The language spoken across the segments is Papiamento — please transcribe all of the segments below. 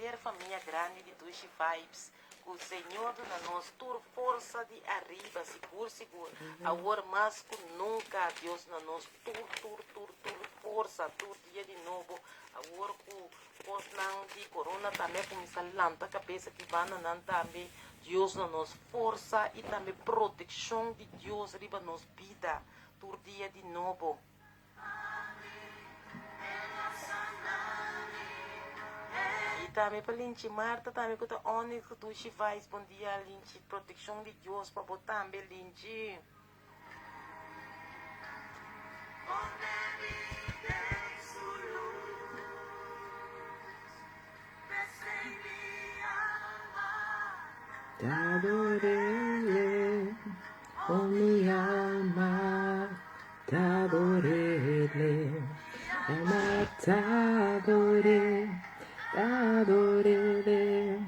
henter famia grandi di Dushi Vibes. Ku Señor duna nos tur forsa di ariba, sigur sigur, awor mas ku nunka Dios duna nos tur tur tur tur forsa tur dia di nobo, awor ku kosnan di corona tambe a kuminsá lanta kabes aki bandanan tambe, Dios duna nos forsa i tambe protekshon di Dios riba nos bida tur dia di nobo. I tambe pa Linchi Marta tambe ku ta Onyx ku Dushi Vice bon dia Linchi protekshon di Dios pa bo tambe Linchi. Te adorele con mi alma, te adorele, alma te adoré, te adorele,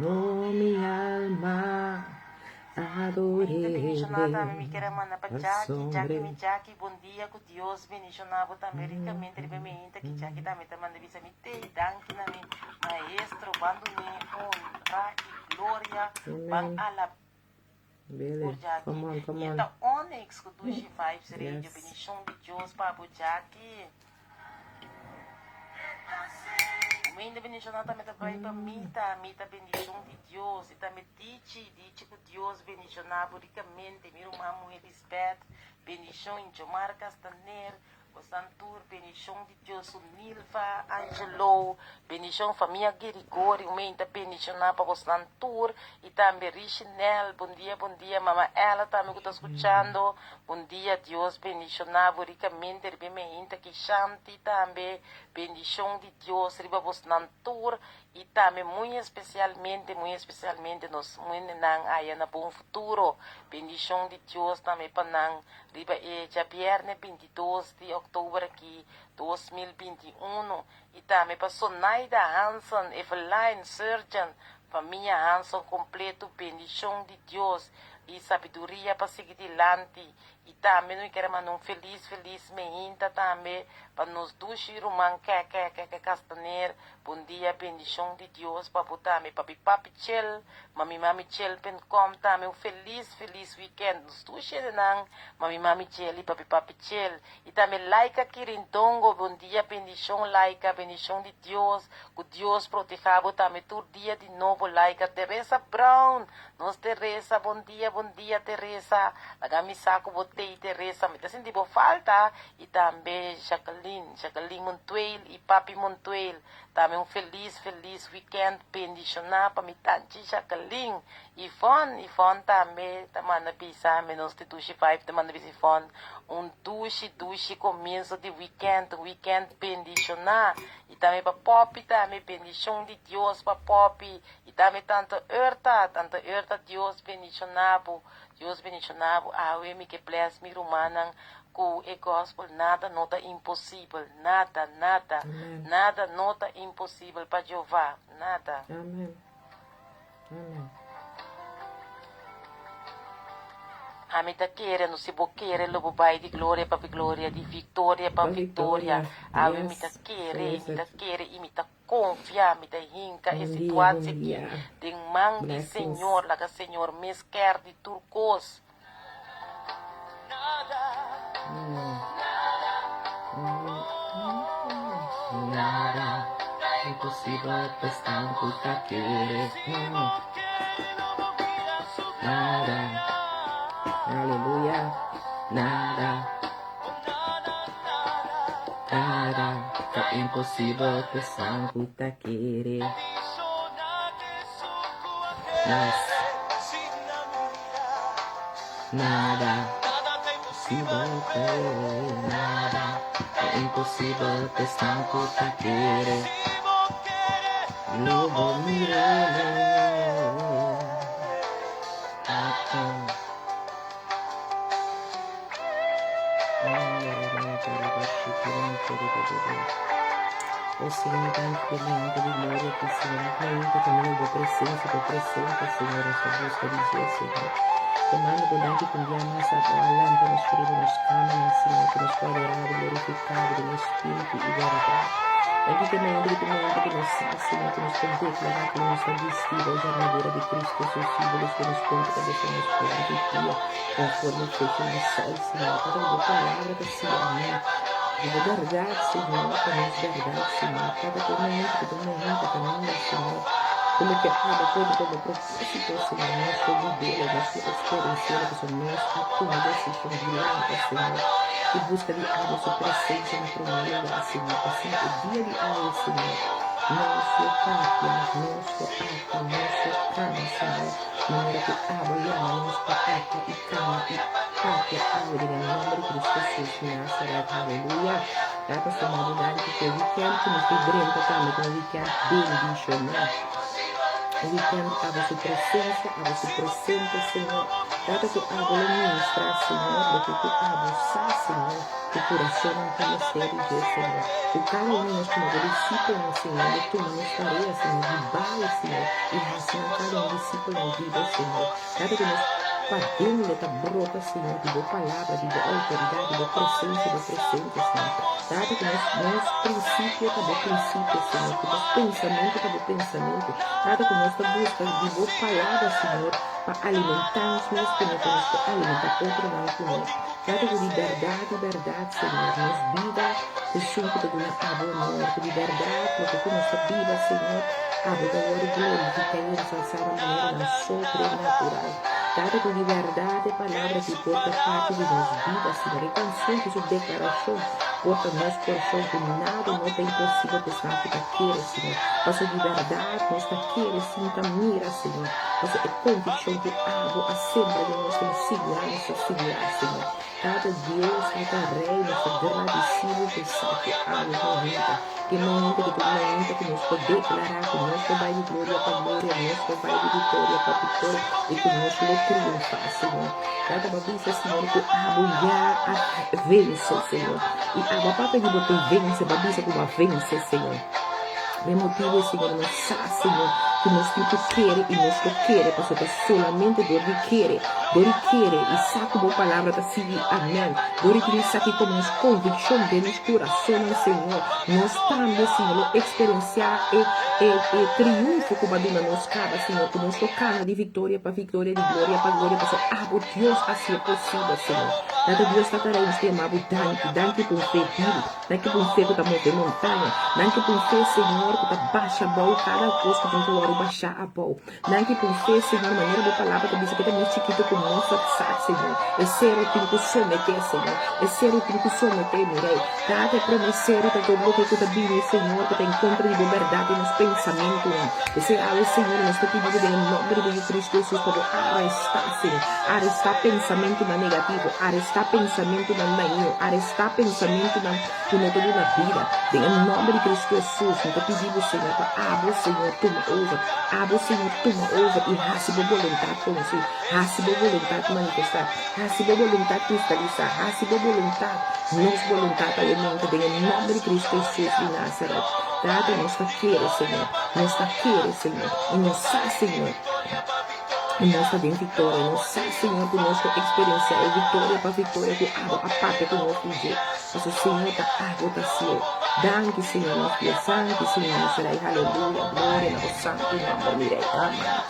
oh mi alma, Minta bendishoná tambe mi adorele, kere manda pa al Jackie, Jackie mi sombre. Jackie bon dia ku Dios bendishoná bo tambe rikamente riba mi hinta ki Jackie tambe ta manda bisa mi tei danki na mi maestro ban dun'é honra i gloria ban Amen. alab'é Billy, por Jackie come on, come i e on. ta Onyx ku Dushi Vibes Radio Yes. bendishon di Dios pa bo Jackie. Humilde bendishoná tambe ta bai pa Mita, Mita bendishon di Dios i tambe Dichi, Dichi ku Dios bendishoná bo rikamente, mi ruman muhé Lisbeth, bendishon i Jomar Castaner, bosan tur bendishon di Dios, su Nilva, Angelo, bendishon famia Girigori, humilde ta bendishoná pa bosnan tur i tambe Richinel, bon dia bon dia, mama Ella tambe ku ta skuchando, Bon dia Dios bendiciona bo ricamente riba e meinta ki Shanti tambe bendicion di Dios riba bosnan tur y tambe muy especialmente muy especialmente nos muendenan aya na bon futuro bendicion di Dios tambe pa nan riba e djabierne 22 di october aki 2021 y tambe pa Sonaida Hansen Eveline Surgeon famia Hansen completo bendicion di Dios y sabiduria pa sigui dilanti y tambe nos kier manda un feliz feliz meinta tambe pa nos dushi ruman Keke Keke Castaner bon dia bendicion di Dios pa bo tambe papi papi Chel mami mami Chel Pencom tambe un feliz feliz weekend nos dushi hendenan mami mami Chel y papi papi Chel y tambe Laika Kirindongo bon dia bendicion Laika bendicion di Dios cu Dios proteha bo tambe tur dia di nobo Laika Teresa Brown Nos Teresa, bon dia, bon dia Teresa. Laga mi sa ku bo tei Teresa, mi ta sinti bo falta. I tambe Jacqueline, Jacqueline Montuel i papi Montuel. Tambe un felis, felis weekend bendishoná pa mi tanchi Jacqueline. Yvonne, Yvonne tambe ta manda bisa mi nos di Dushi Vibe ta manda bisa Yvonne un dushi, dushi komienso di weekend, un weekend bendishoná. I tambe pa Poppy tambe, bendishon di Dios pa Poppy. I tambe tanto Erta, tanto Erta Dios bendiciona bo, Dios bendiciona bo, awe mi ke bless mi rumannan ku e gospel, nada no ta imposibel, nada, nada, Amen. nada no ta imposibel pa Jehová, nada. Amen. Amen. Ami ta kere, no si bo kere lo bo bai di gloria pa gloria, di victoria pa Pa victoria. victoria. Awe mi ta Yes. kere, So is mi ta it. kere i mi ta Konfia, mi ta hinka e Bon dia, bon situatie aki dia. den man di Blessings. Señor. Laga Señor mes kèr di tur kos. Nada imposibel pa esnan ku ta kere. Nada. Aleluya. Nada. Nada ta imposibel pa esnan ku ta kere. Nice. Nada imposibel p'e, nada ta imposibel pa esnan ku ta kere. Lo bo mir'é. O Señor, danki pa e mainta di gloria aki, Señor. Un mainta kaminda di bo presensia, bo presensia, Señor, nos ta buska di dje, Señor. Te manda bo danki ku un bia mas abo a lanta nos for riba nos kamanan, Señor, ku nos por adorá bo, glorifiká bo den espiritu i bèrdat. Danki ku e mainta ku ta mainta ku nos sa, Señor, ku nos por deklará ku nos ta bistí bou e armadura di Cristo Hesus, símbolos ku nos punta kabesa, nos planta i pia, konforme Efesionan 6, Señor. Tata, ku bo palabra ta siña amén. Ku bo bèrdat, Señor, ta nos bèrdat, Señor. Tata, ku e mainta ku ta mainta kaminda, Señor, ku loke abo pone komo propósito, Señor, nos por bibel, nos por eksperensiel, pasobra nos a tuma desishon di lanta, Señor, i buska di abo su presensia na promé lugá, Señor. Asina e dia di awe, Señor, nos lo papia, nos lo aktua, nos lo kana, Señor, manera ku abo yama nos pa aktua i kana i papia awe den e nòmber di Cristo Jesus di Nazaret. Haleluya! Tata stima bo danki ku e wikènt ku nos tin drenta tambe ta un wikènt bendishoná. Un wikènt abo su presensia, abo su presente, Señor. Tata ku abo lo ministrá, Señor, loke ku abo sa, Señor, ku kurasonnan tin mester di dje, Señor. Ku kada un di nos komo bo disipelnan, Señor, lo tuma nos tarea, Señor, di bai, Señor, i hasi nan kada un disipelnan di bo, Señor. Tata ku nos paden lo ta brota, Señor, di bo palabra, di bo outoridat, di bo presensia, bo presente, Señor. Tata ku nos, nos prinsipio ta bo prinsipio, Señor, ku nos pensamentu ta bo pensamentu. Tata ku nos ta buska di bo palabra, Señor, pa alimentá nos mes promé ku nos por alimentá otronan kuné. Tata ku di bèrdat, di bèrdat, Señor, nos bida ta esun ku ta duna abo honor, ku di bèrdat loke ku nos ta biba, Señor, Abo ta wòrdu glorifiká i ensalsá na maneranan sobrenatural. Tata, ku di bèrdat e palabra aki por ta parti di nos bida, Señor. E kanshon ku su deklarashon por ta nos porshon, ku nada no ta imposibel pa esnan ku ta kere, Señor. Pasobra di bèrdat nos ta kere sin ta mira, Señor. Pasobra e konvikshon ku Abo a sembra den nos ta un siguransa sigurá, Señor. Tata Dios, Tata Rei, nos ta gradisí Bo pa esaki awe mainta. Ke mainta ku ta un mainta ku nos por deklará ku nos ta bai di gloria pa gloria, nos ta bai di viktoria pa viktoria i ku nos lo triunfá, Señor. Tata, bo a bisa, Señor, ku abo ya a vense, Señor. I abo a papia di bo te vense, bo a bisa ku bo a vense, Señor. Pa e motibu, Señor, nos sa, Señor, ku nos tin ku kere i nos lo kere, pasobra ta solamente dor di kere, dor di kere i sa ku bo palabra ta sigui amèn, dor di tin esaki komo nos konvikshon den nos kurasonnan, Señor, nos tambe, Señor, lo eksperensiá e e e triunfo ku bo a duna nos kaba, Señor, ku nos lo kana di viktoria pa viktoria, di gloria pa gloria, pasobra abo, Dios, hasié posibel, Señor. Tata Dios, Tata Rei, nos ta yama bo danki, danki pa un fe bibu. Nan ke pun fe ku ta move montaña. Nan ke pun fe, Señor, ku ta basha abou kada kos ku tin ku wòrdu bashá abou. Nan ke pun fe, Señor, manera bo palabra ta bisa ku e ta mes chikitu ku mòstardsad, Señor. E seru tin ku someté, Señor. E seru tin ku someté, mi Rei. Tata, e promé seru ta tur loke ku ta bini, Señor, ku ta en kontra di bo bèrdat den nos pensamentunan. P'esei awe, Señor, nos ta pidi bo den e nòmber di bo Yu Kristu Hesus pa bo arestá, Señor. Arestá pensamentunan negativo. Arestá pensamentunan dañino. Arestá. Ta pensamentunan ku no ta duna bida. Den e nòmber di Kristu Hesus, mi ta pidi bo, Señor, pa abo, Señor, tuma over. Abo, Señor, tuma over i hasi bo boluntat konosí. Hasi bo boluntat manifestá. Hasi bo boluntat kristalisá. Hasi bo boluntat nos boluntat awe den e nòmber di Kristu Hesus di Nazaret. Tata, nos ta kere, Señor. Nos ta kere, Señor. I nos sa, Señor. I nos ta den viktoria. Nos sa, Señor, ku nos ta eksperensiá e viktoria pa viktoria ku Abo a papia ku nos di dje. Pasobra, Señor, ta Abo ta hasié. Danki, Señor, nos Dios. Danki, Señor, nos Rei. Haleluya. Gloria na bo santu nòmber, mi Rei. Amen.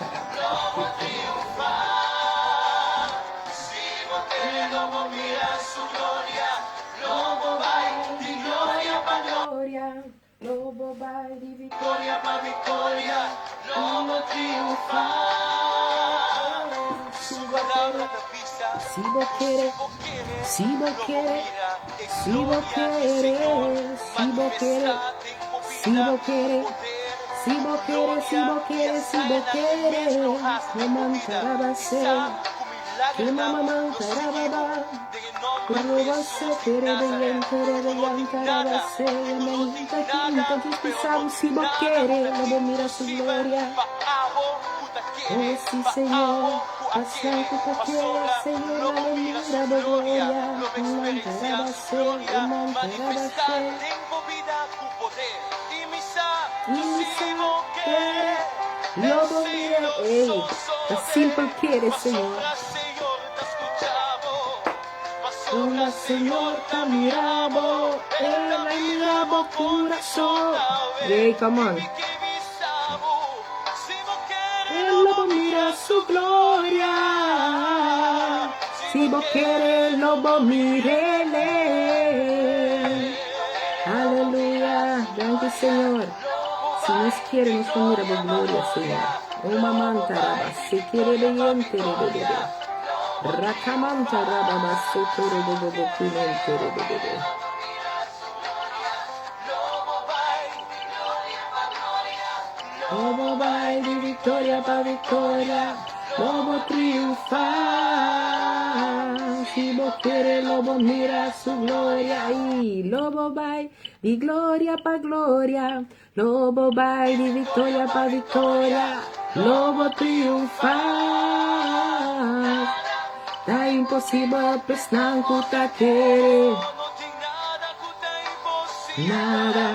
Lo bo bai di victoria pa victoria, lo bo triunfa. Si bo kere, si bo kere, si bo kere, si bo kere, si bo kere, si bo kere, si bo kere, si bo kere, si bo kere, no mancarabase, que mama mancarababa. Si bo kere, lo bo mira su gloria. Oh, sí, Señor, pasnan ku ta kere, Señor, lo bo mira bo gloria. Mantarabase, mantarabase. I mi sa kere, lo bo mira. Ey, ta simpel kere, Señor. Señor ta mira bo, El a mira bo kurason. Hey, come on. El lo bo mira su gloria. Si bo kere, lo bo mirele. Aleluya. Danki, Señor. Si nos kere, nos por mira bo gloria, Señor. Uma manta raba, se kere beyente rebe bebe. Rakamanta raba ba soto robo bobo kumente rebe bebe. Lo bo bai di victoria pa victoria, lo bo triunfa. Si bo kere, lo bo mira su gloria. I lo bo bai di gloria pa gloria, lo bo bai di victoria pa victoria, lo bo triunfa. Ta imposibel p'esnan ku ta kere. Nada.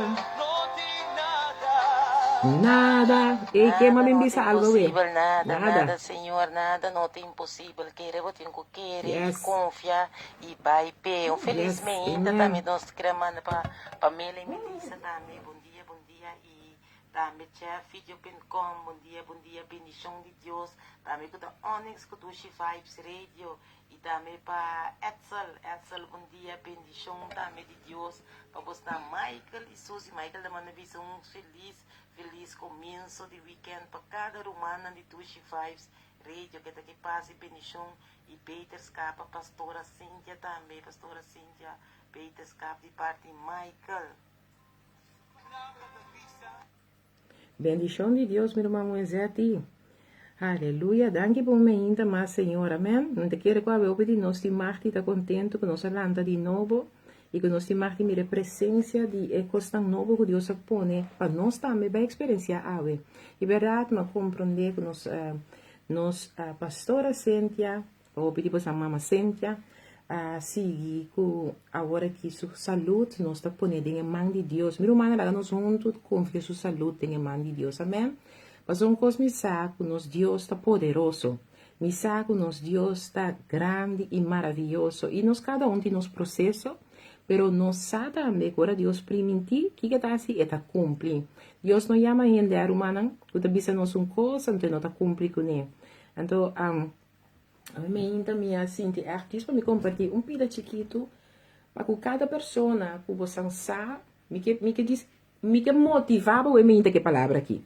Nada. Ey, ke Nada mami no ta bisa algo we? imposibel, nada, Nada. nada, Señor, nada no ta imposibel. Kere bo tin ku kere i Yes. konfia i bai p'e. Un felis Yes. meinta tambe Amen. nos kere manda pa Pamela i Melissa tambe. Bon dia, bon dia. I tambe Chef Video punt com, bon dia, bon dia. Bendishon di Dios. Tambe ku ta Onyx ku Dushi Vibes Radio. I tambe pa Edsel, Edsel bon dia, bendishon tambe di Dios pa bosnan Michael i Susie, Michael ta manda bisa un felis felis komienso di weekend pa kada rumannan di Dushi Vibes Radio ke ta ki pas i bendishon i beterskap pa Pastora Cynthia tambe, Pastora Cynthia beterskap di parti Michael. Bendishon di Dios mi ruman Moisetti. Aleluya danki pa un meinta mas Señor amen mi ta kere ku awe hopi di nos tin mag di ta kontentu ku nos a lanta di nobo i ku nos tin mag di mira e presensia di e kosnan nobo ku Dios a pone pa nos tambe bai eksperensiá awe di bèrdat mi a komprondé ku nos nos pastora Cynthia Hopi di boso mama Cynthia a sigui ku awor aki su salud nos ta pone den e man di Dios. Mi rumannan laga nos huntu konfia su salud den e man di Dios. Amen. Pasobra un kos mi sa ku nos Dios ta poderoso. Mi sa ku nos Dios ta grandi i maravioso. I nos kada un tin nos proseso, pero nos sa tambe ku ora Dios primintí, kiko e ta hasi? E ta kumpli. Dios no yama hende, a rumannan, ku ta bisa nos un kos anto e no ta kumpli kuné. Anto, Ami meinta mi a sinti ègt djis pa mi kompartí un pida chikitu pa ku kada persona ku bo san sa mi ke mi ke djis mi ke motivá bo e meinta ke palabra aki.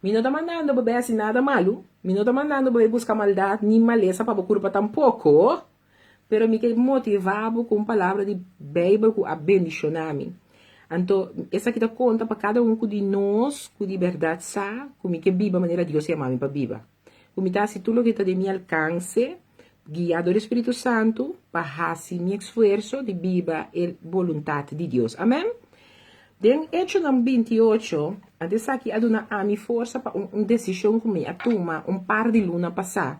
Mi no ta mandando bo bai hasi nada malu, mi no ta mandando bo bai buska maldat ni malesa pa bo kurpa tampoko, pero mi ke motivá bo ku un palabra di Beibel ku a bendishoná mi. Anto esaki ta konta pa kada un ku di nos ku di bèrdat sa ku mi ke biba manera Dios yama mi pa biba. Ku mi ta hasi tur loke ta den mi alkanse, guiá dor e Spiritu Santu, pa hasi mi esfuerso di biba e boluntat di Dios. Amèn. Den Echonan 28, anto esaki a duna ami forsa pa un un desishon ku mi a tuma un par di luna pasá.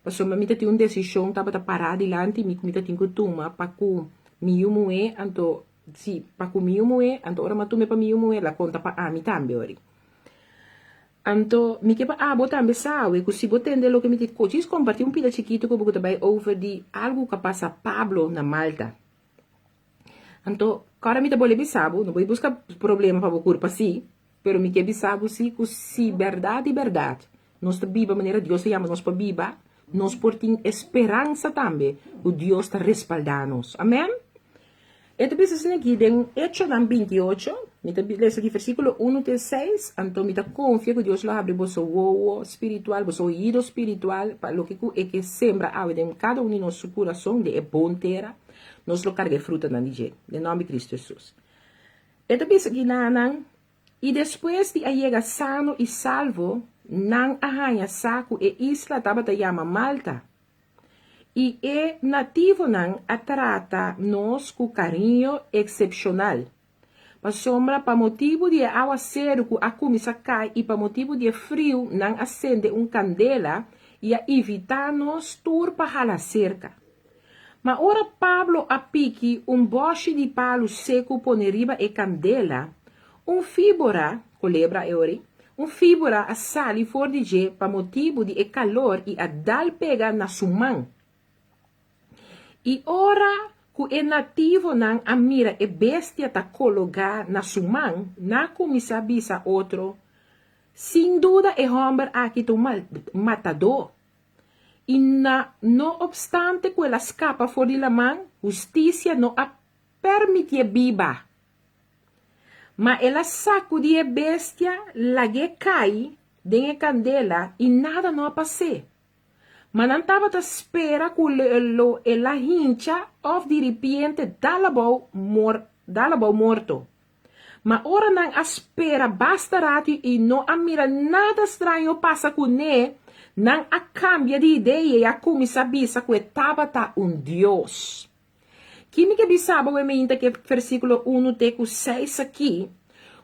Pasobra mi ta tin un desishon tabata pará dilanti mi ku mi ta tin ku tuma pa ku mi yu muhé, anto si, pa ku mi yu muhé, anto ora mi a tuma e pa mi yu muhé, el a konta pa ami tambe ori. Anto, mi ke pa abo tambe sawe ku si bo tende loke mi ti djis kompartí un pida chikitu ku bo ku ta bai over di algu ku a pasa Pablo na Malta. Anto, kòrda mi ta bole bisa bo, no bo buska problema pa bo kurpa sí, pero mi ke bisa bo sí ku si bèrdat di bèrdat nos ta biba manera Dios a yama nos pa biba, nos por tin e speransa tambe ku Dios ta respaldá nos. Amèn? E ta bisa asina aki den Echonan 28, mi ta lesa di versíkulo unu te seis, anto mi ta konfia ku Dios lo habri boso wowo spiritual, boso oido spiritual, pa loke ku e ke sembra awe den kada un di nos su kurason, den e bon tera, nos lo karga e frutanan di dje. Den nòmber di Kristu Hesus. E ta bisa aki na nan, I despues di a yega sano i salvo, nan a haña sa ku e isla tabata yama Malta. I e nativonan a trata nos ku kariño eksepshonal. Pasobra pa motibu di e awaseru ku a kuminsá kai i pa motibu di e friu nan a sende un kandela i a invitá nos tur pa hala serka. Ma ora Pablo a piki un bòshi di palu seku pone riba e kandela, un fíbora, kolebra e ori, Un fíbora a sali for di dje pa motibu di e kalor i a dal pega na su man. I ora Ku e nativonan a mira e bestia ta kologá na su man, nan a kuminsá bisa otro, Sin duda e hòmber aki ta un matadó. I na no opstante ku el a skapa for di laman, hustisia no a permitié biba. Ma el a sakudí e bestia, lag'é kai den e kandela i nada no a pas'é. Ma nan tabata spera ku lo el a hincha òf diripiente dal abou mor dal abou morto. Ma ora nan a spera basta ratu i no a mira nada straño pasa kuné, nan a kambia di idea i a kuminsá bisa ku e tabata un dios. Ki mi ke bisa bo wemeinta ke versíkulo unu te ku seis aki,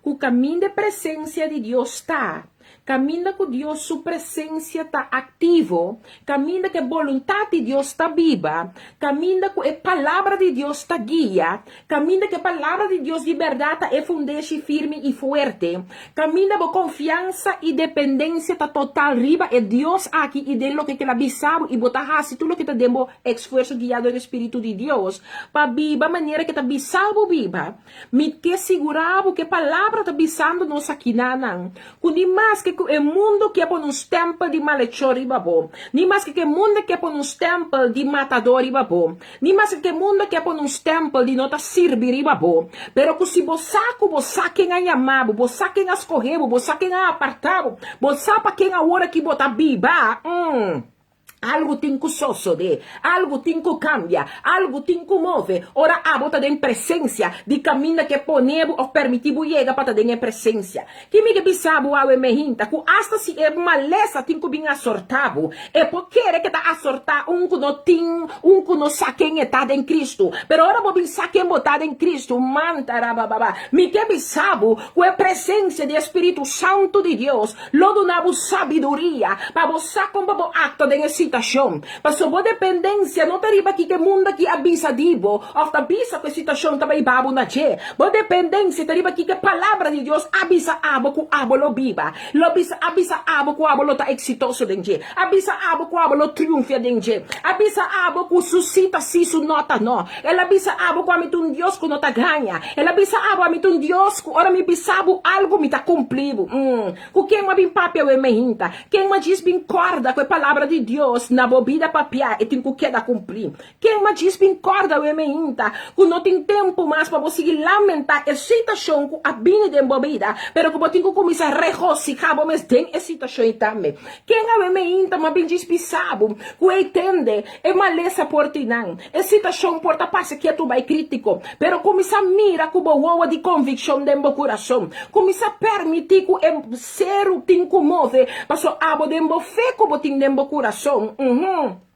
ku kaminda e presensia di Dios ta, kaminda ku Dios su presensia ta aktivo, kaminda ku e boluntat di Dios ta biba, kaminda ku e Palabra di Dios ta guia, kaminda ku e Palabra di Dios di bèrdat ta e fundeshi firmi i fuerte, kaminda bo konfiansa i dependensia ta total riba e Dios aki i den loke ku el a bisa bo i bo ta hasi tur loke ta den bo Esfuerso guiá dor e Spiritu di Dios pa biba manera ke ta bisa bo biba. Mi ke sigurá bo ke Palabra ta bisando nos akinanan, ku ni maske ku e mundu ke pone un stèmpel di malechor riba bo, ni maske ku e mundu ke pone un stèmpel di matadó riba bo, ni maske ku e mundu ke pone un stèmpel di no ta sirbi riba bo, pero ku si bo sa ku bo sa ken a yama bo, bo sa ken a skohe bo, bo sa ken a apartá bo, bo sa pa ken awor aki bo ta biba, umm. Algu tin ku sosodé, algu tin ku kambia, algu tin ku move ora abo ta den presensia di kaminda ke pone bo òf permití bo yega pa ta den e presensia. Ki mi ke bisa bo awe mehinta ku asta si e malesa tin ku bin asortá bo, e por kere ke ta asortá un ku no tin un ku no sa ken e ta den Kristu. Pero ora bo bin sa ken bo ta den Kristu, mantarabababa, mi ke bisa bo ku e presensia di e Spiritu Santu di Dios Lo duna bo sabiduria pa bo sa kon pa bo aktua den e situashon. Pasobra bo dependensia no ta riba kiko e mundu aki a bisa di bo òf ta bisa ku e situashon ta bai ba bo na dje. Bo dependensia ta riba kiko e Palabra di Dios a bisa abo ku abo lo biba. Lo bisa a bisa abo ku abo lo ta eksitoso den dje. A bisa abo ku abo lo triunfia den dje. A bisa abo ku su sí ta sí, su no ta no. El a bisa abo ku ami ta un Dios ku no ta gaña. El a bisa abo, Ami ta un Dios ku ora mi bisa bo algu, mi ta kumpli bo. Mm. Ku ken bo a bin papia awe mainta? Ken bo a djis bin kòrda ku e palabra di Dios na bo bida papiá e tin ku keda kumplí? Ken bo a djis bin kòrda awe mainta ku no tin tempu mas pa bo sigui lamentá e situashon ku a bini den bo bida, pero ku bo tin ku kuminsá regosihá bo mes den e situashon ei tambe? Ken awe mainta bo a bin djis bisa bo ku ei tende e malesa por tin nan? E situashon por ta parse ketu bai krítiko, pero kuminsá mira ku bo wowo di konvikshon den bo kurason. Kuminsá permití ku e seru tin ku move, pasobra abo den bo fe ku bo tin den bo kurason. Uhum.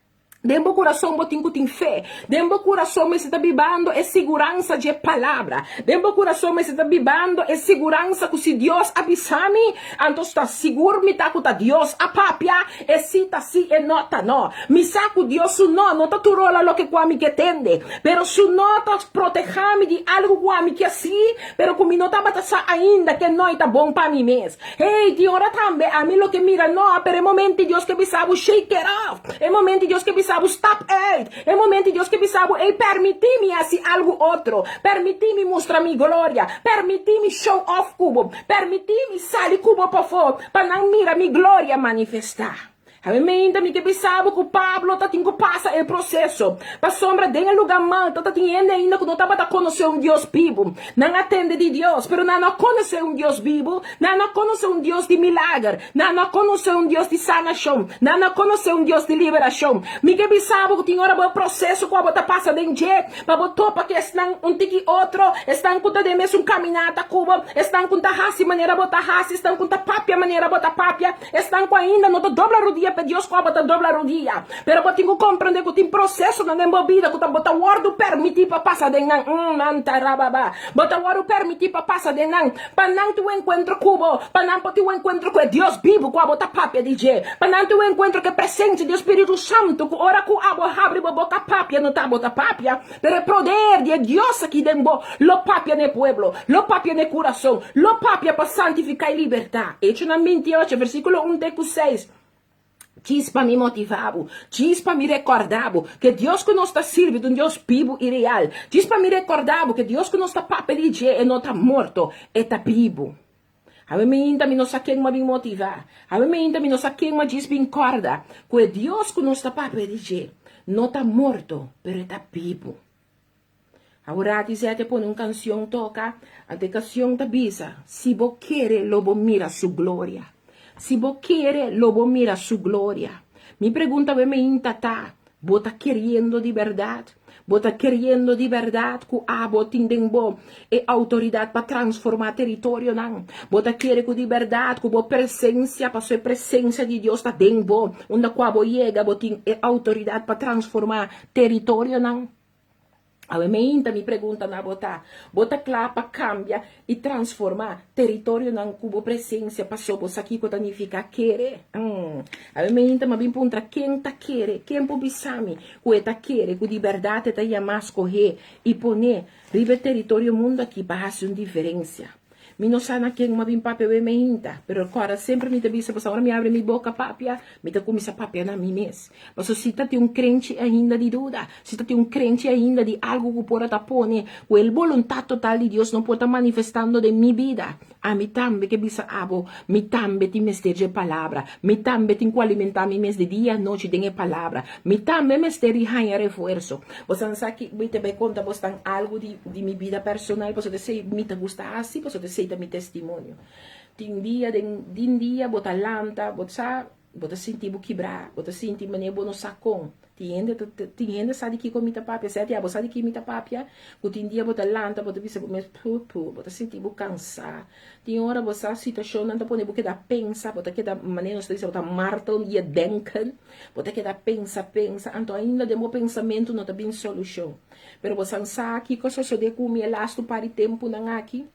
Den bo kurason bo tin ku tin fe. Den bo kurason mester ta bibando e siguransa dje Palabra. Den bo kurason mester ta bibando e siguransa ku si Dios a bisa mi, anto sta sigur mi ta ku ta Dios a papia, E sí ta sí, e no ta no. Mi sa ku Dios su no no ta tur ola loke ku ami ke tende, pero su no ta protehá mi di algu ku ami ke sí, pero ku mi no tabata sa ainda ke no i ta bon pa mi mes. Hey, tin ora tambe ami lo ke mira no, pero e momento Dios ke bisa bo shake it off, e momento Dios ke bisa bo stap uit, e momento Dios ke bisa bo ey permití mi hasi algu otro, permití mi mustra mi gloria, permití mi show off ku bo, permití mi sali ku bo pafó, Pa nan mira mi gloria manifestá. Awe meinta mi ke bisa bo ku Pablo ta tin ku pasa e proseso. Pasobra den e lugá Malta ta tin hende ainda ku no tabata konosé un Dios bibu. Nan a tende di Dios, pero nan no a konosé un Dios bibu, nan no a konosé un Dios di milager, nan no a konosé un Dios di sanashon, nan no a konosé un Dios di liberashon. Mi ke bisa bo ku tin ora bo e proseso ku abo ta pasa den dje, Pa bo topa ku esnan un tiki otro, esnan ku ta den mesun kaminata ku bo, esnan ku ta hasi manera bo ta hasi, esnan ku ta papia manera bo ta papia, esnan ku ainda no ta dobla rudia pa Dios ku abo ta dobla rudia. Pero bo tin ku komprendé ku tin prosesonan den bo bida ku ta bo ta wòrdu permití pa pasa den nan. Umm mantarababa. Bo ta wòrdu permití pa pasa den nan, pa nan tin un enkuentro ku bo, pa nan por tin un enkuentro ku e Dios bibu ku abo ta papia di dje, pa nan tin un enkuentro ku e presensia di e Spiritu Santu ku ora ku abo habri bo boka papia no ta abo ta papia, pero e poder di e Dios aki den bo lo papia na e pueblo, lo papia na e kurason, lo papia pa santifiká i libertá. Echonan 28, versíkulo 1 te ku 6. Djis pa mi motivá bo, djis pa mi rekordá bo ke Dios ku nos ta sirbi ta un Dios bibu i real. Djis pa mi rekordá bo ke Dios ku nos ta papia di dje e no ta morto, e ta bibu. Awe mainta mi no sa ken m'a bin motivá, awe mainta mi no sa ken m'a djis bin kòrda ku e Dios ku nos ta papia di dje no ta morto, pero e ta bibu. Awor Zete pone un kansion toka, anto e kansion ta bisa, Si bo kere lo bo mira su gloria. Si bo kere lo bo mira su gloria. Mi pregunta awe meinta ta, Bo ta keriendo di bèrdat? Bo ta keriendo di bèrdat ku abo tin den bo e outoridat pa transformá teritorionan? Bo ta kere ku di bèrdat ku bo presensia, pasobra e presensia di Dios ta den bo, unda ku abo yega bo tin e outoridat pa transformá teritorionan? Awe meinta mi pregunta na bo ta, Bo ta kla pa kambia i transformá teritorionan ku bo presensia paso bo sa kiko ta nifiká kere? Awe meinta mi a bin puntra ken ta kere, ken por bisa mi ku e ta kere ku di bèrdat e ta yamá, skohé i poné riba e teritorio mundu aki pa hasi un diferensia? Mi no sa na ken m'a bin papia wei meinta, pero kòrda semper mi ta bisa pasobra ora mi abri mi boka papia, mi ta kuminsá papia na mi mes. Pasobra si ta tin un krenchi ainda di duda, si ta tin un krenchi ainda di algu ku por a ta pone ku e boluntat total di Dios no por ta manifestando den mi bida, ami tambe ke bisa abo, mi tambe tin mester dje palabra, mi tambe tin ku alimentá mi mes di dia i anochi den e palabra, mi tambe mester di haña refuerso. Bosan sa ki mi ta bai konta bosnan algu di di mi bida personal pasobra esei mi ta gusta hasi pasobra esei ta mi testimonio. Tin dia den din dia bo ta lanta bo sa bo ta sinti bo kibrá bo ta sinti manera bo no sa kon. Tin hende ta tin hende sa di kiko mi ta papia sèt ya bo sa di ki mi ta papia ku tin dia bo ta lanta bo ta bisa bo mes pu pu bo ta sinti bo kansá. Tin ora bo sa situashonnan ta pone bo keda pensa bo ta keda manera nos ta bisa bo ta martel je denken. Bo ta keda pensa, pensa, anto ainda den bo pensamentu no ta bin solushon. Pero bo san sa kiko a sosodé ku mi e lastu par di tempunan aki?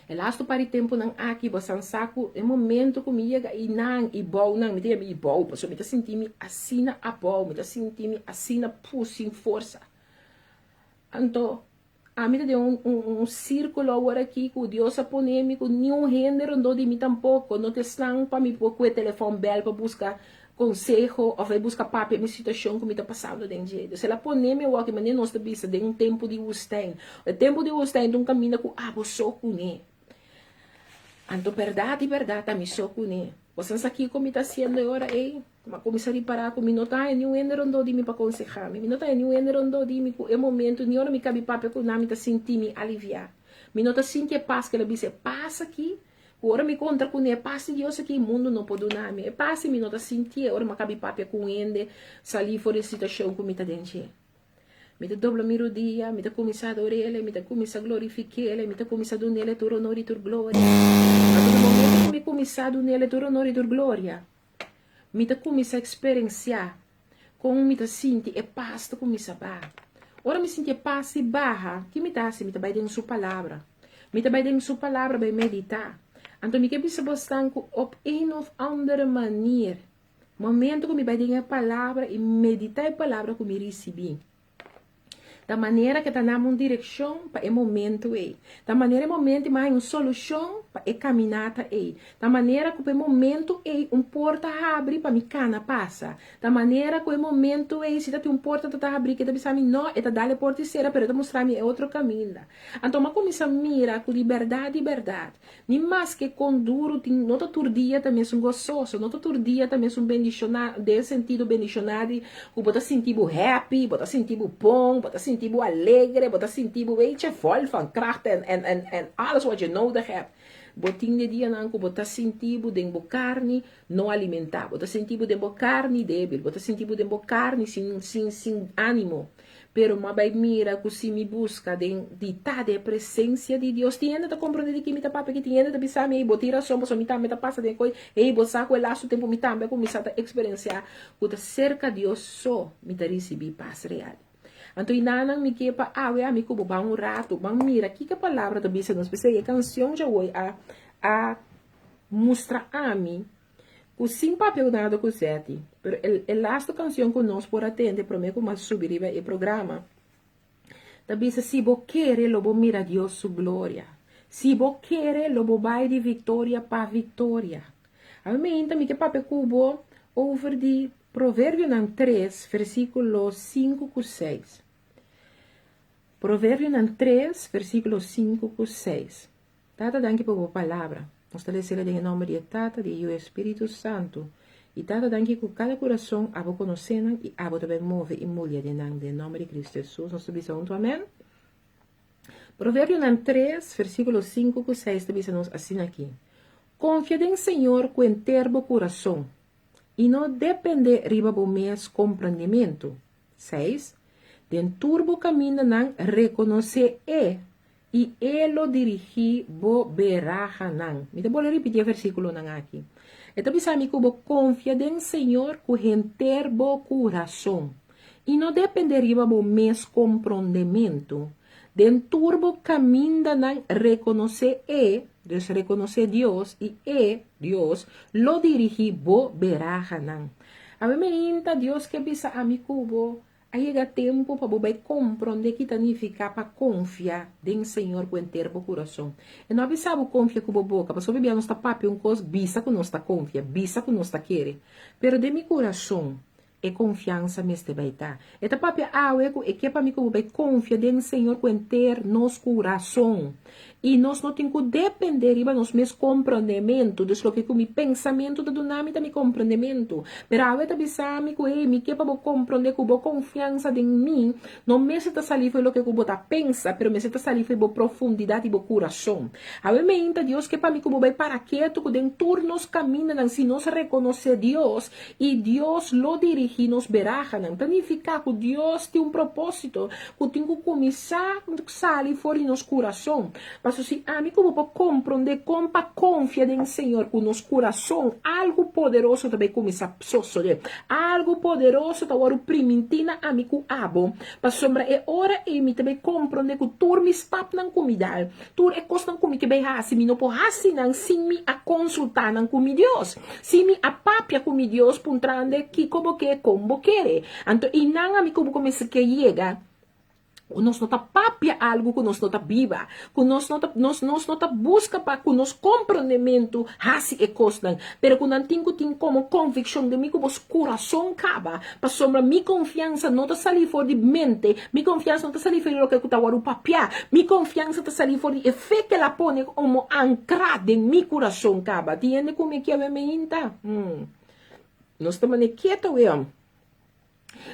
E lastu par di tempunan aki bo san sa ku e momento ku mi yega einan i bounan, mi ta yama i bou, pasobra mi ta sinti mi asina abou, mi ta sinti mi asina pus sin forsa. Anto Ami ta den un un sirkulo awor aki ku Dios a pone mi ku niun hende rondó di mi tampoko no ta esnan pa mi por kue telefòn bèl pa buska konseho òf e buska papia mi situashon ku mi ta pasando den dje. Dus el a pone mi awor aki manera nos ta bisa den un tempu di wustèn. E tempu di wustèn ta un kaminda ku abo so kuné. Anto bèrdat di bèrdat ami so kuné. Bo sa sa kiko mi ta hasiendo e ora ei? Mi a kuminsá ripará ku mi no ta haña niun hende rondó di mi pa konsehá mi. Mi no ta haña niun hende rondó di mi ku e momentu, ni ora mi kabi papia ku nan, mi ta sinti mi aliviá. Mi no ta sinti e pas ku el a bisa, e pas akí, ku ora mi kontra kuné, e pas di Dios akí, mundu no por duna mi. E pas ei mi no ta sintié ora mi a kabi papia ku un hende, salí for di e situashon ku mi ta den dje. Mi ta dobla mi rodia, mi ta kuminsá ador'El, mi ta kuminsá glorifik'El, mi ta kuminsá dun'El tur onor i tur gloria. Anto na momento ku mi kuminsá dun'El tur onor i tur gloria, mi ta kuminsá eksperensiá kon mi ta sinti e pas ta kuminsá baha. Ora mi sinti e pas si baha, ki mi ta hasi? Mi ta bai den Su Palabra. Mi ta bai den Su Palabra bai meditá. Anto mi ke bisa bosnan ku op een of andere manier, Momento ku mi bai den e palabra i meditá e palabra ku mi risibí. Ta manera ke ta nami un direkshon pa e momento ei. Ta manera e momento ei mi haña un solushon pa e kaminata ei. Ta manera ku pa e momento ei un porta habri pa mi kana pasa. Ta manera ku e momento ei si ta tin un porta ta ta habrí ke ta bisa mi no, e ta dal e porta i sera pero e ta mustra mi e otro kaminda. Anto mi a kuminsá mira ku di bèrdat di bèrdat Ni maske kon duru tin, no ta tur dia ta mesun gososo, no ta tur dia ta mesun bendishoná, den e sentido bendishoná di ku bo ta sinti bo happy, bo ta sinti bo bon, bo ta sinti bo alegre, bo ta sinti bo weet je, vol van kracht en en en en alles wat je nodig hebt. Bo tin de dianan ku bo ta sinti bo den bo karni no alimentá, bo ta sinti bo den bo karni débil, bo ta sinti bo den bo karni sin sin sin ánimo. Pero m'a bai mira ku si mi buska den di ta den e presensia di Dios, tin hende ta komprondé di ki mi ta papia aki, tin hende ta bisa mi, ey, bo tin rason pasobra mi tambe ta pasa den e kos, ey, bo sa ku e lastu tempu mi tambe a kuminsá ta eksperensiá ku ta serka Dios so mi ta risibí pas real. Anto i nanan mi ke pa awe ami ku bo ban un ratu, ban mira kiko e palabra ta bisa nos. P'esei e kansion djawoy a a mustra ami Ku sin papia ku nada ku Zetty. Pero e e lastu kansion ku nos por a tende promé ku mas subi riba e programa ta bisa si bo kere lo bo mira Dios su gloria. Si bo kere lo bo bai di viktoria pa viktoria. Ami meinta mi ke papia ku bo. over di Proverbionan 3, versíkulo 5 ku 6. Proverbionan 3, versíkulo 5 ku 6. Tata, danki pa bo palabra. Nos ta lesela den e nòmber di e Tata, di e Yu i e Spiritu Santu. I Tata, danki ku kada kurason abo konosé nan i abo ta bai move i mulia den nan. Den e nòmber di Kristu Hesus nos ta bisa huntu, amèn. Proverbionan 3, versíkulo 5 ku 6 ta bisa nos asina aki, Konfia den Señor ku henter bo kurason, i no dependé riba bo mes komprendimentu. 6, Den tur bo kamindanan rekonosé E, i E lo dirigí bo berahanan. Mi ta bolbe ripití e versíkulonan aki. E ta bisa mi ku bo konfia den Señor ku henter bo kurason, i no dependé riba bo mes komprondementu. Den tur bo kamindanan rekonosé E, dus rekonosé Dios, i E, Dios, lo dirigí bo berahanan. Awe meinta Dios ke bisa ami ku bo A yega tempu pa bo bai komprondé ki ta nifiká pa konfia den Señor ku henter bo kurason. E no a bisa bo konfia ku bo boka, pasobra bia nos ta papia un kos, bisa ku nos ta konfia, bisa ku nos ta kere. Pero den mi kurason, e konfiansa mester bai ta. E ta papia awe ku e ke pa mi ku bo bai konfia den Señor ku henter nos kurason. I nos no tin ku dependé riba nos mes komprondementu. Dus loke ku mi pensamentu ta duna mi ta mi komprondementu. Pero awe ta bisa mi ku, hey, mi ke pa bo komprondé ku bo konfiansa den mi no mester ta salí for loke ku bo ta pensa, pero mester ta salí for bo profundidat di bo kurason. Awe meinta Dios ke pa mi ku bo bai para ketu ku den tur nos kamindanan si nos rekonosé Dios i Dios lo dirigí nos berahanan. Ta nifiká ku Dios tin un propósito ku tin ku kuminsá sali for di nos kurason. Pasobra si ami ku bo por komprondé kon pa konfia den Señor ku nos kurason, algu poderoso ta bai kuminsá sosodé. Algu poderoso ta wòrdu primintí na ami ku abo. Pasobra e ora ei mi ta bai komprondé ku tur mi stapnan ku mi dal, tur e kosnan ku mi ke bai hasi, mi no por hasi nan sin mi a konsultá nan ku mi Dios. Sin mi a papia ku mi Dios puntrand'e kiko bo ke, kon bo kere. Anto einan ami ku bo kuminsá ke yega ku nos no ta papia algu ku nos no ta biba, ku nos no ta nos nos no ta buska pa ku nos komprondementu hasi e kosnan, pero ku nan tin ku tin komo konvikshon den mi ku bo kurason kaba, pasobra mi konfiansa no ta sali for di mente, mi konfiansa no ta sali for di loke ku ta wòrdu papiá, mi konfiansa ta sali for di e fe ke el a pone komo ankrá den mi kurason kaba. Tin hende ku mi ke awe meinta? Hmm. Nos ta mane keto weon.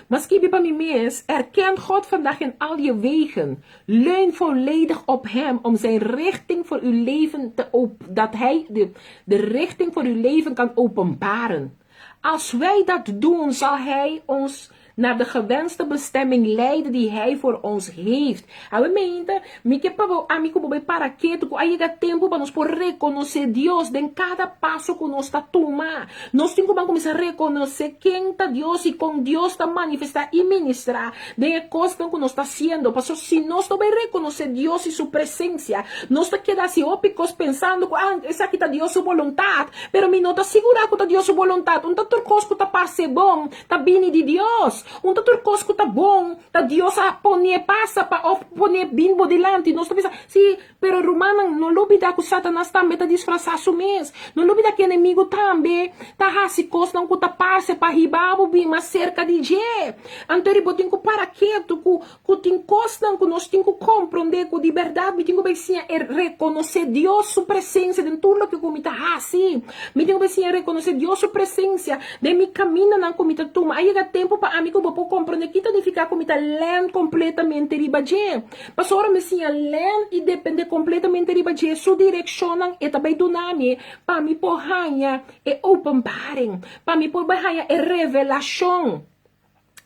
Maar skibi pa mi mes, Erken God vandaag in al je wegen. Leun volledig op Hem om zijn richting voor uw leven te op, dat Hij de, de richting voor uw leven kan openbaren. Als wij dat doen, zal Hij ons naar de gewenste bestemming leiden die Hij voor ons heeft. Awe meinta, mi ke pa bo, ami ku bo bai para ketu ku a yega tempu pa nos por rekonosé Dios den kada paso ku nos ta tuma. Nos tin ku ban kuminsá rekonosé ken ta Dios i kon Dios ta manifestá i ministrá den e kosnan ku nos ta hasiendo. Pasobra si nos no bai rekonosé Dios i su presensia, nos ta keda hasi hopi kos pensando ku, ah, esaki ta Dios su boluntat, pero mi no ta sigurá ku ta Dios su boluntat. Un ta tur kos ku ta parse bon ta bini di Dios. Un ta tur kos ku ta bon Ta Dios a pon'é pasa pa of pon'é bin bo dilanti. Nos ta bisa, Sí, pero rumannan, no lubidá ku Satanas tambe ta disfrasá su mes. No lubidá ku enemigu tambe ta hasi kosnan ku ta parse pa hiba bo bin mas serka di dje. Anto ri bo tin ku para ketu ku ku tin kosnan ku nos tin ku komprondé ku di bèrdat mi tin ku bai siña e rekonosé Dios su presensia den tur loke ku mi ta hasi. Mi tin ku bai siña rekonosé Dios su presensia Den mi kamindanan ku mi ta tuma, a yega tempu pa ami ku bo por komprondé ki ta nifiká ku mi ta lèn kompletamente riba dje. Pasobra mi siña lèn i dependé kompletamente riba dje, su direkshonnan e ta bai duna mi pa mi por haña e openbaring, pa mi por bai haña e revelashon.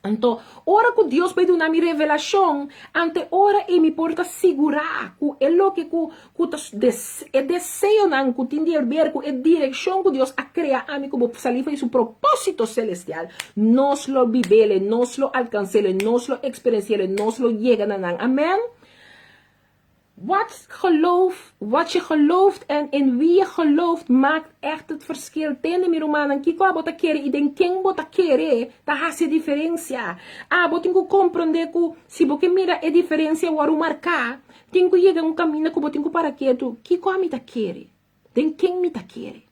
Anto, ora ku Dios bai duna mi revelashon, ante ora ei mi por ta sigurá ku e loke ku ku ta e deseonan ku tin di ber ku e direkshon ku Dios a krea ami ku bo sali for di su propósito selestial, nos lo bib'el, nos lo alkans'el, nos lo eksperensi'el, nos lo yega na nan. Amèn. Wat geloof, wat je gelooft en in wie je gelooft maakt echt het verschil. Tende mi rumannan, kiko abo ta kere i den ken bo ta kere ta hasi e diferensia. Abo tin ku komprondé ku si bo ke mira e diferensia wòrdu marká, tin ku yega un kaminda ku bo tin ku para ketu, kiko ami ta kere? Den ken mi ta kere?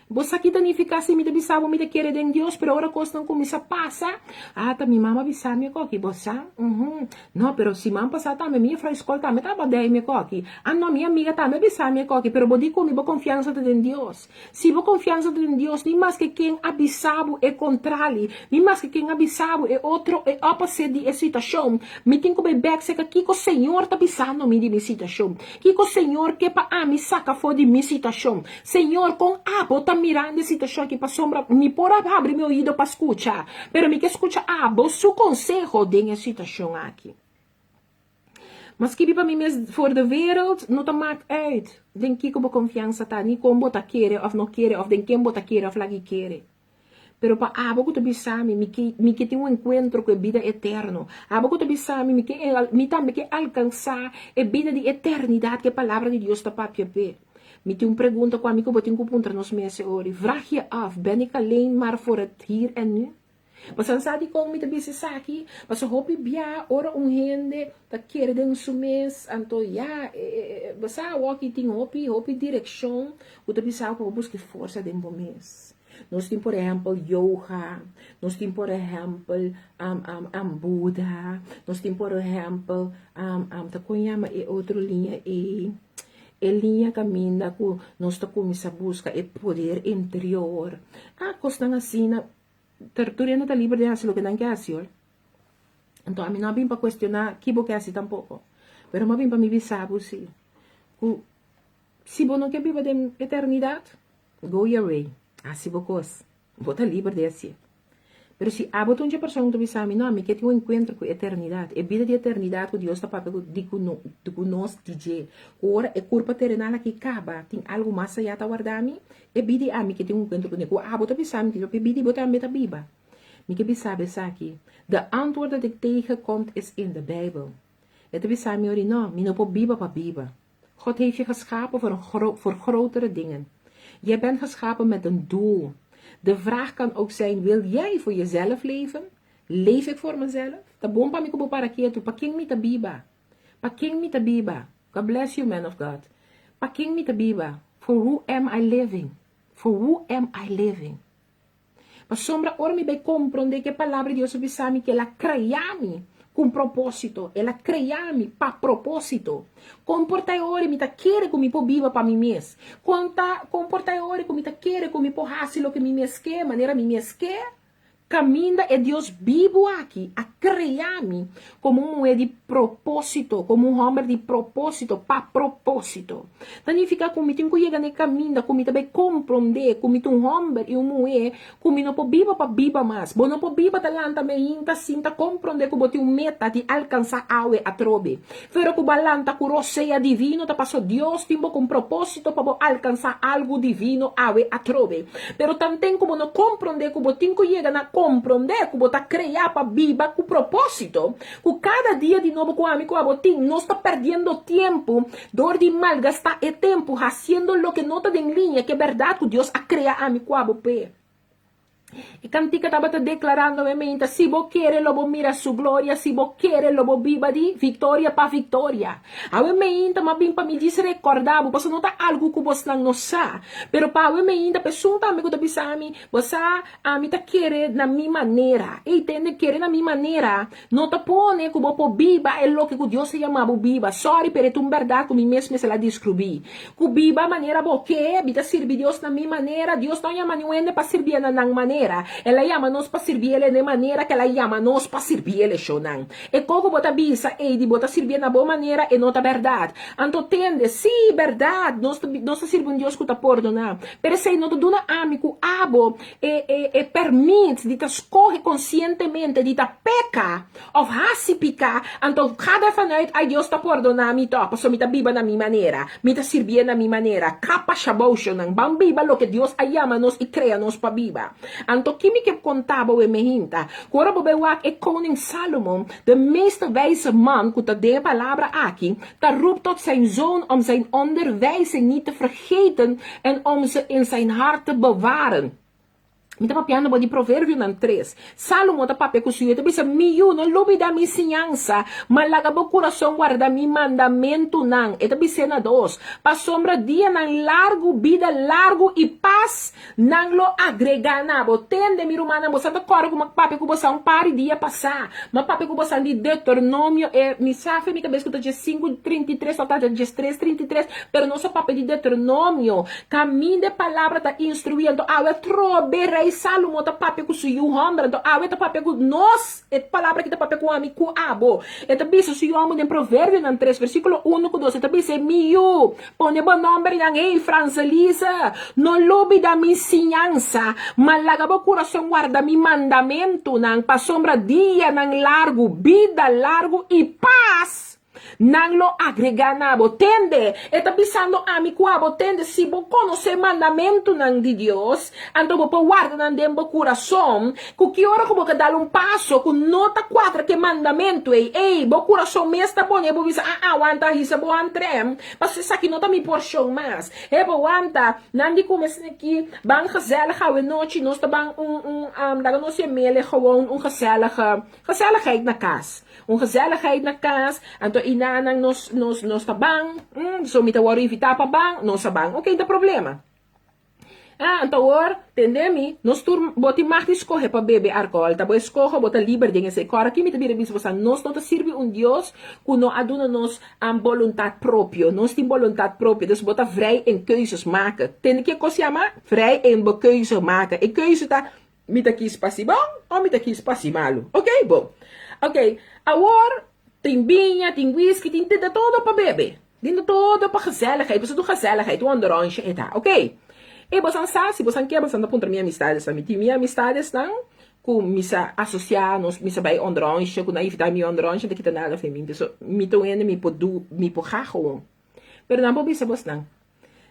Bo sa ki ta nifiká si mi ta bisa bo mi ta kere den Dios, pero ora kosnan kuminsá pasa, ah, ta mi mama bisa mi e koki, bo sa? Uhum. No, pero siman pasá tambe mi jefrou skol tambe tabata dei mi e koki. Ah, no, mi amiga tambe a bisa mi e koki, pero bo di ku mi bo konfiansa ta den Dios. Si bo konfiansa ta den Dios, ni maske ken a bisa bo e kontrali, ni maske ken a bisa bo e otro, e opposite di e situashon, mi tin ku bai bèk serka kiko Señor ta bisando mi di mi situashon. Kiko Señor ke pa ami saka for di mi situashon. Señor, kon abo ta mirando e situashon aki? Pasobra mi por a habri mi oido pa skucha, pero mi ke skucha abo su konseho den e situashon aki. Ma skibi pa mi mes, voor de wereld no ta maak uit den kiko bo konfiansa ta, ni kon bo ta kere òf no kere, òf den ken bo ta kere òf lag'i kere. Pero pa abo ku ta bisa mi, mi ke, mi ke tin un enkuentro ku e bida eterno. Abo ku ta bisa mi, mi ke, mi tambe ke alkansá e bida di eternidat ku e Palabra di Dios ta papia p'e. Mi tin un pregunta ku ami ku bo tin ku puntra nos mes e ori. Vraag je af, ben ik alleen maar voor het hier en nu? Pasobra sa dikon mi ta bisa esaki? Pasobra hopi bia ora un hende ta kere den su mes, anto ya, bo sa awor ki tin hopi, hopi direkshon ku ta bisa bo pa bo buska e forsa den bo mes. Nos tin por ehèmpel yoga, nos tin por ehèmpel Buda, nos tin por ehèmpel ta kon yama e otro liña ei? E liña kaminda ku nos ta kuminsá buska e poder interior. Ah, kosnan asina, tur hende ta liber di hasi loke nan ke hasi hoor. Anto ami no a bin pa kuestioná ki bo ke hasi tampoko, pero mi a bin pa mi bisa bo si ku si bo no ke biba den eternidat, Go your way, hasi bo kos, bo ta liber di hasié. Pero si abo ta un dje persona ku ta bisa mi, No, mi ke tin un enkuentro ku eternidat, e bida di eternidat ku Dios ta papia ku di ku no di ku nos di dje, ku ora e kurpa terenal aki kaba, tin algu mas ayá ta warda mi, e bida ei ami ke tin un enkuentro kuné. Ku abo ta bisa mi, e bida ei bo tambe ta biba. Mi ke bisa bo esaki, De antwoord dat ik tegenkomt is in de Bijbel. E ta bisa mi ori, No, mi no por biba pa biba. God heeft je geschapen voor, een gro voor grotere dingen. Jij bent geschapen met een doel. De vraag kan ook zijn, wil jij voor jezelf leven? Leef ik voor mezelf? Ta bon pa mi ku bo para ketu, pa ken mi ta biba? Pa ken mi ta biba? God bless you, man of God. Pa ken mi ta biba? For who am I living? For who am I living? Pasobra ora mi bai komprondé ku e Palabra di Dios a bisa mi ku el a krea mi ku un propósito, el a krea mi pa propósito. Kon por ta e ora mi ta kere ku mi por biba pa mi mes? Kon ta, kon por ta e ora ku mi ta kere ku mi por hasi loke mi mes ke, manera mi mes ke? Kaminda e Dios bibu aki a krea mi komo un muhé di propósito, komo un hòmber di propósito, pa propósito. Ta nifiká ku mi tin ku yega na e kaminda ku mi ta bai komprondé ku mi ta un hòmber i un muhé ku mi no por biba pa biba mas. Bo no por biba ta lanta meinta sin ta komprondé ku bo tin un meta di alkansá awe atrobe. Pero ku bo a lanta ku rosea divino ta paso Dios tin bo ku un propósito pa bo alkansá algu divino awe atrobe. Pero tanten ku bo no komprondé ku bo tin ku yega na komprondé ku bo ta kreá pa biba ku propósito, ku kada dia di nobo ku ami ku abo tin, nos ta pèrdiendo tiempu Dor di malgastá e tempu hasiendo loke no ta den liña ku e bèrdat ku Dios a krea ami ku abo p'e. E kantika tabata deklarando e meinta, Si bo kere lo bo mira Su gloria, si bo kere lo bo biba di viktoria pa viktoria. Awe meinta m'a bin pa mi djis rekordá bo, pasobra no ta algu ku bosnan no sa, pero pa awe meinta pa esun tambe ku ta bisa mi, Bo sa, ami ta kere na mi manera. Ey, tende, kere na mi manera No ta pone ku bo por biba e loke ku Dios a yama bo biba. Sorry, pero e ta un bèrdat ku mi mes mester a deskribí. Ku biba manera bo ke, mi ta sirbi Dios na mi manera. Dios no a yama niun hende pa sirbié na nan manera. El a yama nos pa sirbié El na e manera ku El a yama nos pa sirbié El. Shownan. E ko ku bo ta bisa ei di bo ta sirbié na bo manera, e no ta bèrdat. Anto tende, sí, bèrdat, nos ta nos ta sirbi un Dios ku ta pordoná. Pero esei no ta duna ami ku abo E e e permit di ta skohe konsientemente di ta peka òf hasi piká, anto ga dervan uit, ai Dios ta pordoná mi tòg, pasobra mi ta biba na mi manera, mi ta sirbié na mi manera. Kapa shaboushonnan, ban biba loke Dios a yama nos i krea nos pa biba. Anto ki mi ke konta bo e mehinta? Ku ora bo bai wak e koning Salomon, de meeste wijze man ku ta den e palabra aki, ta roep tot zijn zoon om zijn onderwijzing niet te vergeten en om ze in zijn hart te bewaren. Mi ta papiando bo di Proverbionan tres. Salomo ta papia ku su yu, e ta bisa, Mi yu, no lubidá mi siñansa, ma laga bo kurason warda mi mandamentunan. E ta bis'é na dos, Pasobra dianan largu, bida largu i pas nan lo agregá na bo. Tende, mi rumannan, bosan ta kòrda ku mi a papia ku bosan un par di dia pasá. Mi a papia ku bosan di Deuteronomio, e mi sa fe mi kabes ku ta djes sinku trinta i tres òf ta djes tres trinta i tres, pero nos a papia di Deuteronomio. Kaminda e palabra ta instruí, anto awe atrobe Rei Salomo ta papia ku su yu hòmber, anto awe ta papia ku nos, e palabra aki ta papia ku ami ku abo. E ta bisa su yu hòmber den Proverbionan tres, versíkulo unu ku dos, e ta bisa, Mi yu, pone bo nòmber einan, hey, Franselisa, no lubida mi siñansa, ma laga bo kurason warda mi mandamentunan, pasobra dianan largu, bida largu i pas Nan lo agregá na bo. Tende, e ta bisando ami ku abo, tende, si bo konosé mandamentunan di Dios, anto bo por warda nan den bo kurason, ku ki ora ku bo ka dal un paso ku no ta kuadra ku e mandamentu ei, ei, bo kurason mes ta pone bo bisa, Ah, ah, wanta, hisa bo antrem, pasobra esaki no ta mi porshon mas. He, bo wanta, nan di kume esaki, ban gezellig awenochi, nos ta ban un, un, laga nos yam'el gewoon un gezellige, Gezelligheid na kas. Un gezelligheid na kas, anto i nanan nos nos nos ta ban, mm, so mi ta wòrdu invitá pa ban, nos a ban. Oké, ta problema. Ah, anto awor, tende mi, nos tur bo tin mag di skohe pa bebe alkohòl, ta bo eskoho, bo ta liber den esei. Kòrda ki mi ta bira bisa boso, nos no ta sirbi un Dios ku no a duna nos boluntat propio. Nos tin boluntat propio, dus bo ta vrij in keuzes maken. Tende ke kos yama vrij in bo keuze maken. E keuze ta Mi ta kis pa si bon o mi ta kis pa si malu? Ok, bon. Ok, awor tin biña, tin whisky, tin de todo pa bebe. Tin de todo pa gezelligheid. Boso tur gezelligheid, un onderonsje e ta. Ok. E bosan sa, si bosan ke, bosan ta puntra mi amistadesnan. Mi tin mi amistadesnan ku mi sa asosia, nos, mi sa bai onderonsje, ku nan invita mi onderonsje, no ta kita nada for mi. So, mi ta un hende mi por du, mi por ga gewoon. Pero nan por bisa bosnan.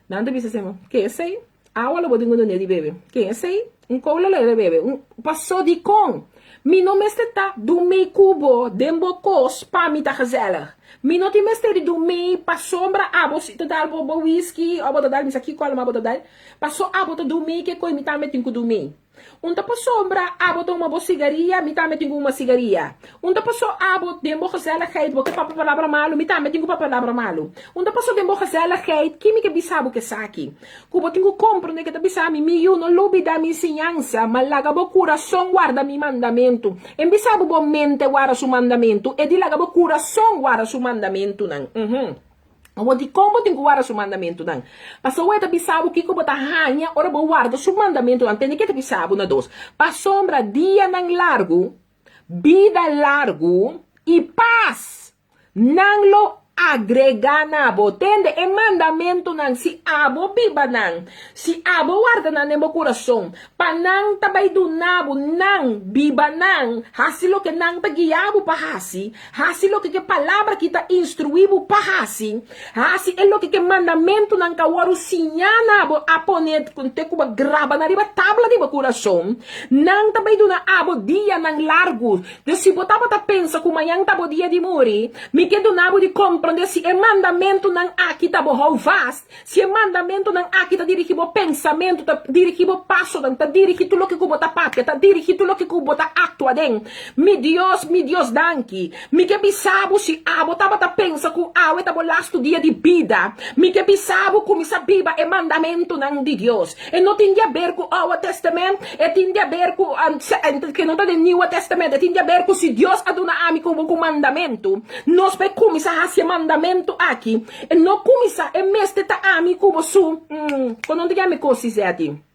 Nan ta bisa sema, ke esei? Awa lo bo tin ku dun'é di bebe. Ke esei? Un kola lo e bebe. Un pasó dikon? Mi no mester ta dumei ku bo den bo kos pa mi ta gezellig. Mi no tin mester di dumei pasobra abo si ta dal bo bo whisky o bo ta dal mi sa kiko alma bo ta dal. Pasó abo ta dumei ke koi mi tambe tin ku dumei. Un ta pasobra abo ta huma bo sigaria, mi tambe tin ku huma sigaria. Un ta paso abo den bo gezelligheid bo ke papia palabra malu, mi tambe tin ku papia palabra malu. Un ta paso den bo gezelligheid, ki mi ke bisa bo kesaki? Ku bo tin ku komprende ke ta bisa mi, mi yu, no lubida mi siñansa, ma laga bo kurason warda mi mandamentu. En bisa bo bo mente warda su mandamentu, e di laga bo kurason warda su mandamentunan. Uhum. Awor dikon bo tin ku warda su mandamentunan? Pasobra e ta bisa bo kiko bo ta haña ora bo warda su mandamentunan. Tende ke ta bisa bo na dos. Pasobra dianan largu, bida largu i pas nan lo agregá na bo. Tende e mandamentunan, si abo biba nan, si abo warda nan den bo kurason, Pa nan ta bai duna bo nan, biba nan, hasi loke nan ta guia bo pa hasi, hasi loke ke palabra ki ta instruí bo pa hasi, hasi e loke ke mandamentunan ka wòrdu siñá na bo a pone te ku bo a graba nan riba tabla di bo kurason. Nan ta bai duna abo dianan largu. Dus si bo tabata pensa ku mañan ta bo dia di muri, mi ke duna bo di komprondé si e mandamentunan aki ta bo hou vast. Si e mandamentunan aki ta dirigí bo pensamentu, ta dirigí bo pasonan, ta dirigí tur loke ku bo ta papia, ta dirigí tur loke ku bo ta aktua den. Mi Dios, mi Dios danki. Mi ke bisa bo si abo tabata pensa ku awe ta bo lastu dia di bida. Mi ke bisa bo kuminsá biba e mandamentunan di Dios. E no tin di aber ku Oude Testament, e tin di aber ku, ke no ta den Nieuwe Testament, e tin di aber ku si Dios a duna ami ku bo ku mandamentu, nos por kuminsá hasi e mandamentu aki. E no cuminsa, e mester ta ami cu bo su, con non ta yama e cos si Zetty?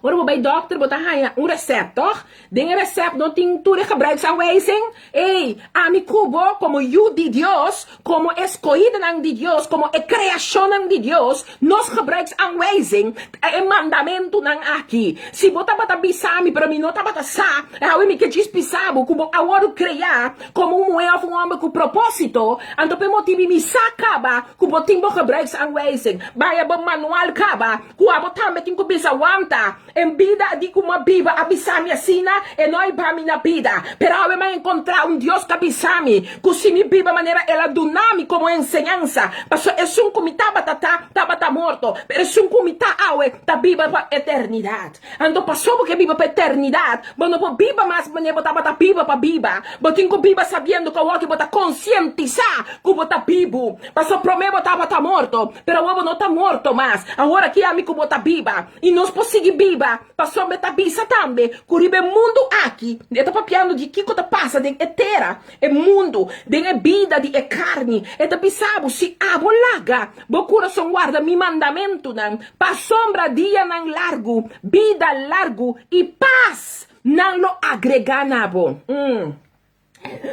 Ora bo bay dokter bo ta haya un recept, toch? Den e recept no tin tur e gebruiksaanwijzing? Ey, ami cu bo como yu di Dios, como escohidonan di Dios, como e creacionnan di Dios, nos gebruiksaanwijzing ta e mandamentunan aki. Si bo tabata bisa mi, pero mi no tabata sa, awe mi ke djis bisa bo cu bo a wordo crea Komo un muhé òf un hòmber ku propósito, anto p'e motibu mi sa kaba ku bo tin bo gebruiksaanwijzing, baya bo manual kaba, ku abo tambe tin ku bisa wanta. En bida di ku m'a biba a bisa mi asina, e no a hiba mi na bida. Pero awe m'a enkontrá un Dios ku a bisa mi ku si mi biba manera El a duna mi komo enseñansa, pasobra esun ku mi tabata ta, tabata morto, pero esun ku mi ta awe ta biba pa eternidat. Anto pasobra bo ke biba pa eternidat, bo no por biba mas manera bo tabata biba pa biba. Bo tin ku biba sabiendo ku awoki bo ta konsientisá ku bo ta bibu. Pasobra promé bo tabata morto, pero awor bo no ta morto mas. Awor aki ami ku bo ta biba, i nos por sigui biba, pasobra e ta bisa tambe ku riba e mundu aki, e ta papiando di kiko ta pasa den e tera, e mundu, den e bida di e karni, e ta bisa bo, si abo laga bo kurason warda mi mandamentunan, pasobra dianan largu, bida largu i pas nan lo agregá na bo.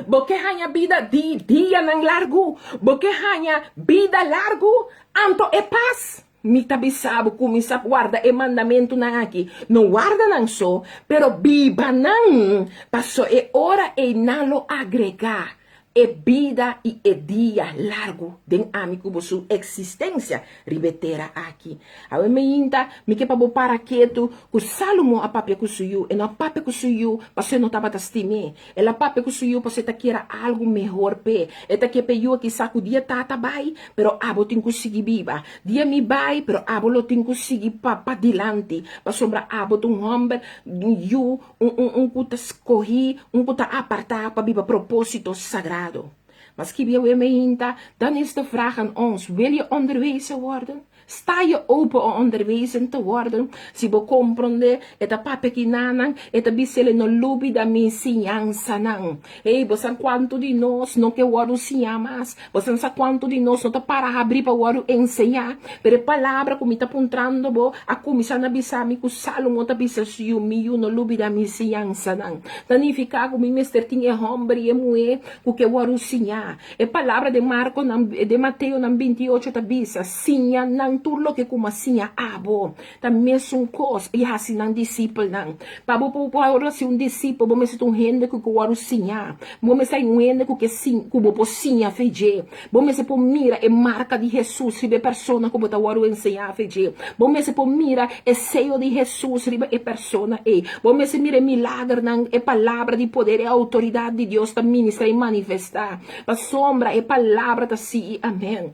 Bo ke haña bida di dianan largu? Bo ke haña bida largu? Anto e pas? Mi ta bisa bo, kuminsá warda e mandamentunan aki. No warda nan so, pero biba nan, paso e ora ei nan lo agregá e bida i e dia largu den ami ku bo su eksistensia riba e tera aki. Awe meinta, mi ke pa bo para ketu ku Salomo a papia ku su yu. E no a papia ku su yu pasobra e no tabata stim'é. El a papia ku su yu pasobra e ta kier algu mehor p'e. E ta kier p'e yu a kisa ku dia tata bai, pero abo tin ku sigui biba. Dia mi bai, pero abo lo tin ku sigui pa padilanti, pasobra abo ta un hòmber, un yu, Un un un ku ta skohí, un ku ta apartá pa biba propósito sagrado. Mas ki bieu e meinta, dan is de vraag aan ons, wil je onderwezen worden? Sta je open om onderwezen te worden? Si bo komprondé, e ta papia ki nanan, e ta bis'el e no lubida mi siñansanan. Hey, bo sa kuantu di nos no ke wòrdu siñá mas? Bo sa kuantu di nos no ta para habrí pa wòrdu enseñá? Pero e palabra ku mi ta puntrando bo a kuminsá na bisa mi ku Salomo ta bisa su yu, Mi yu, no lubidá mi siñansanan. Ta nifiká ku mi mester tin e hòmber i e muhé ku ke wòrdu siñá. E palabra den Markonan, den Mateonan 28 ta bisa, Siña nan tur loke ku mi a siña abo. Ta mesun kos i hasi nan disipelnan. Pa bo por wòrdu hasi un disipel, bo mester ta un hende ku ke wòrdu siñá. Bo mester ta un hende ku ke ku bo por siña fe dje. Bo mester por mira e marka di Hesus riba e persona ku bo ta wòrdu enseñá fe dje. Bo mester por mira e seyo di Hesus riba e persona ei. Bo mester mira e milagernan, e palabra di poder, e outoridat di Dios ta ministra i manifestá. Pasobra e palabra ta sí i amèn.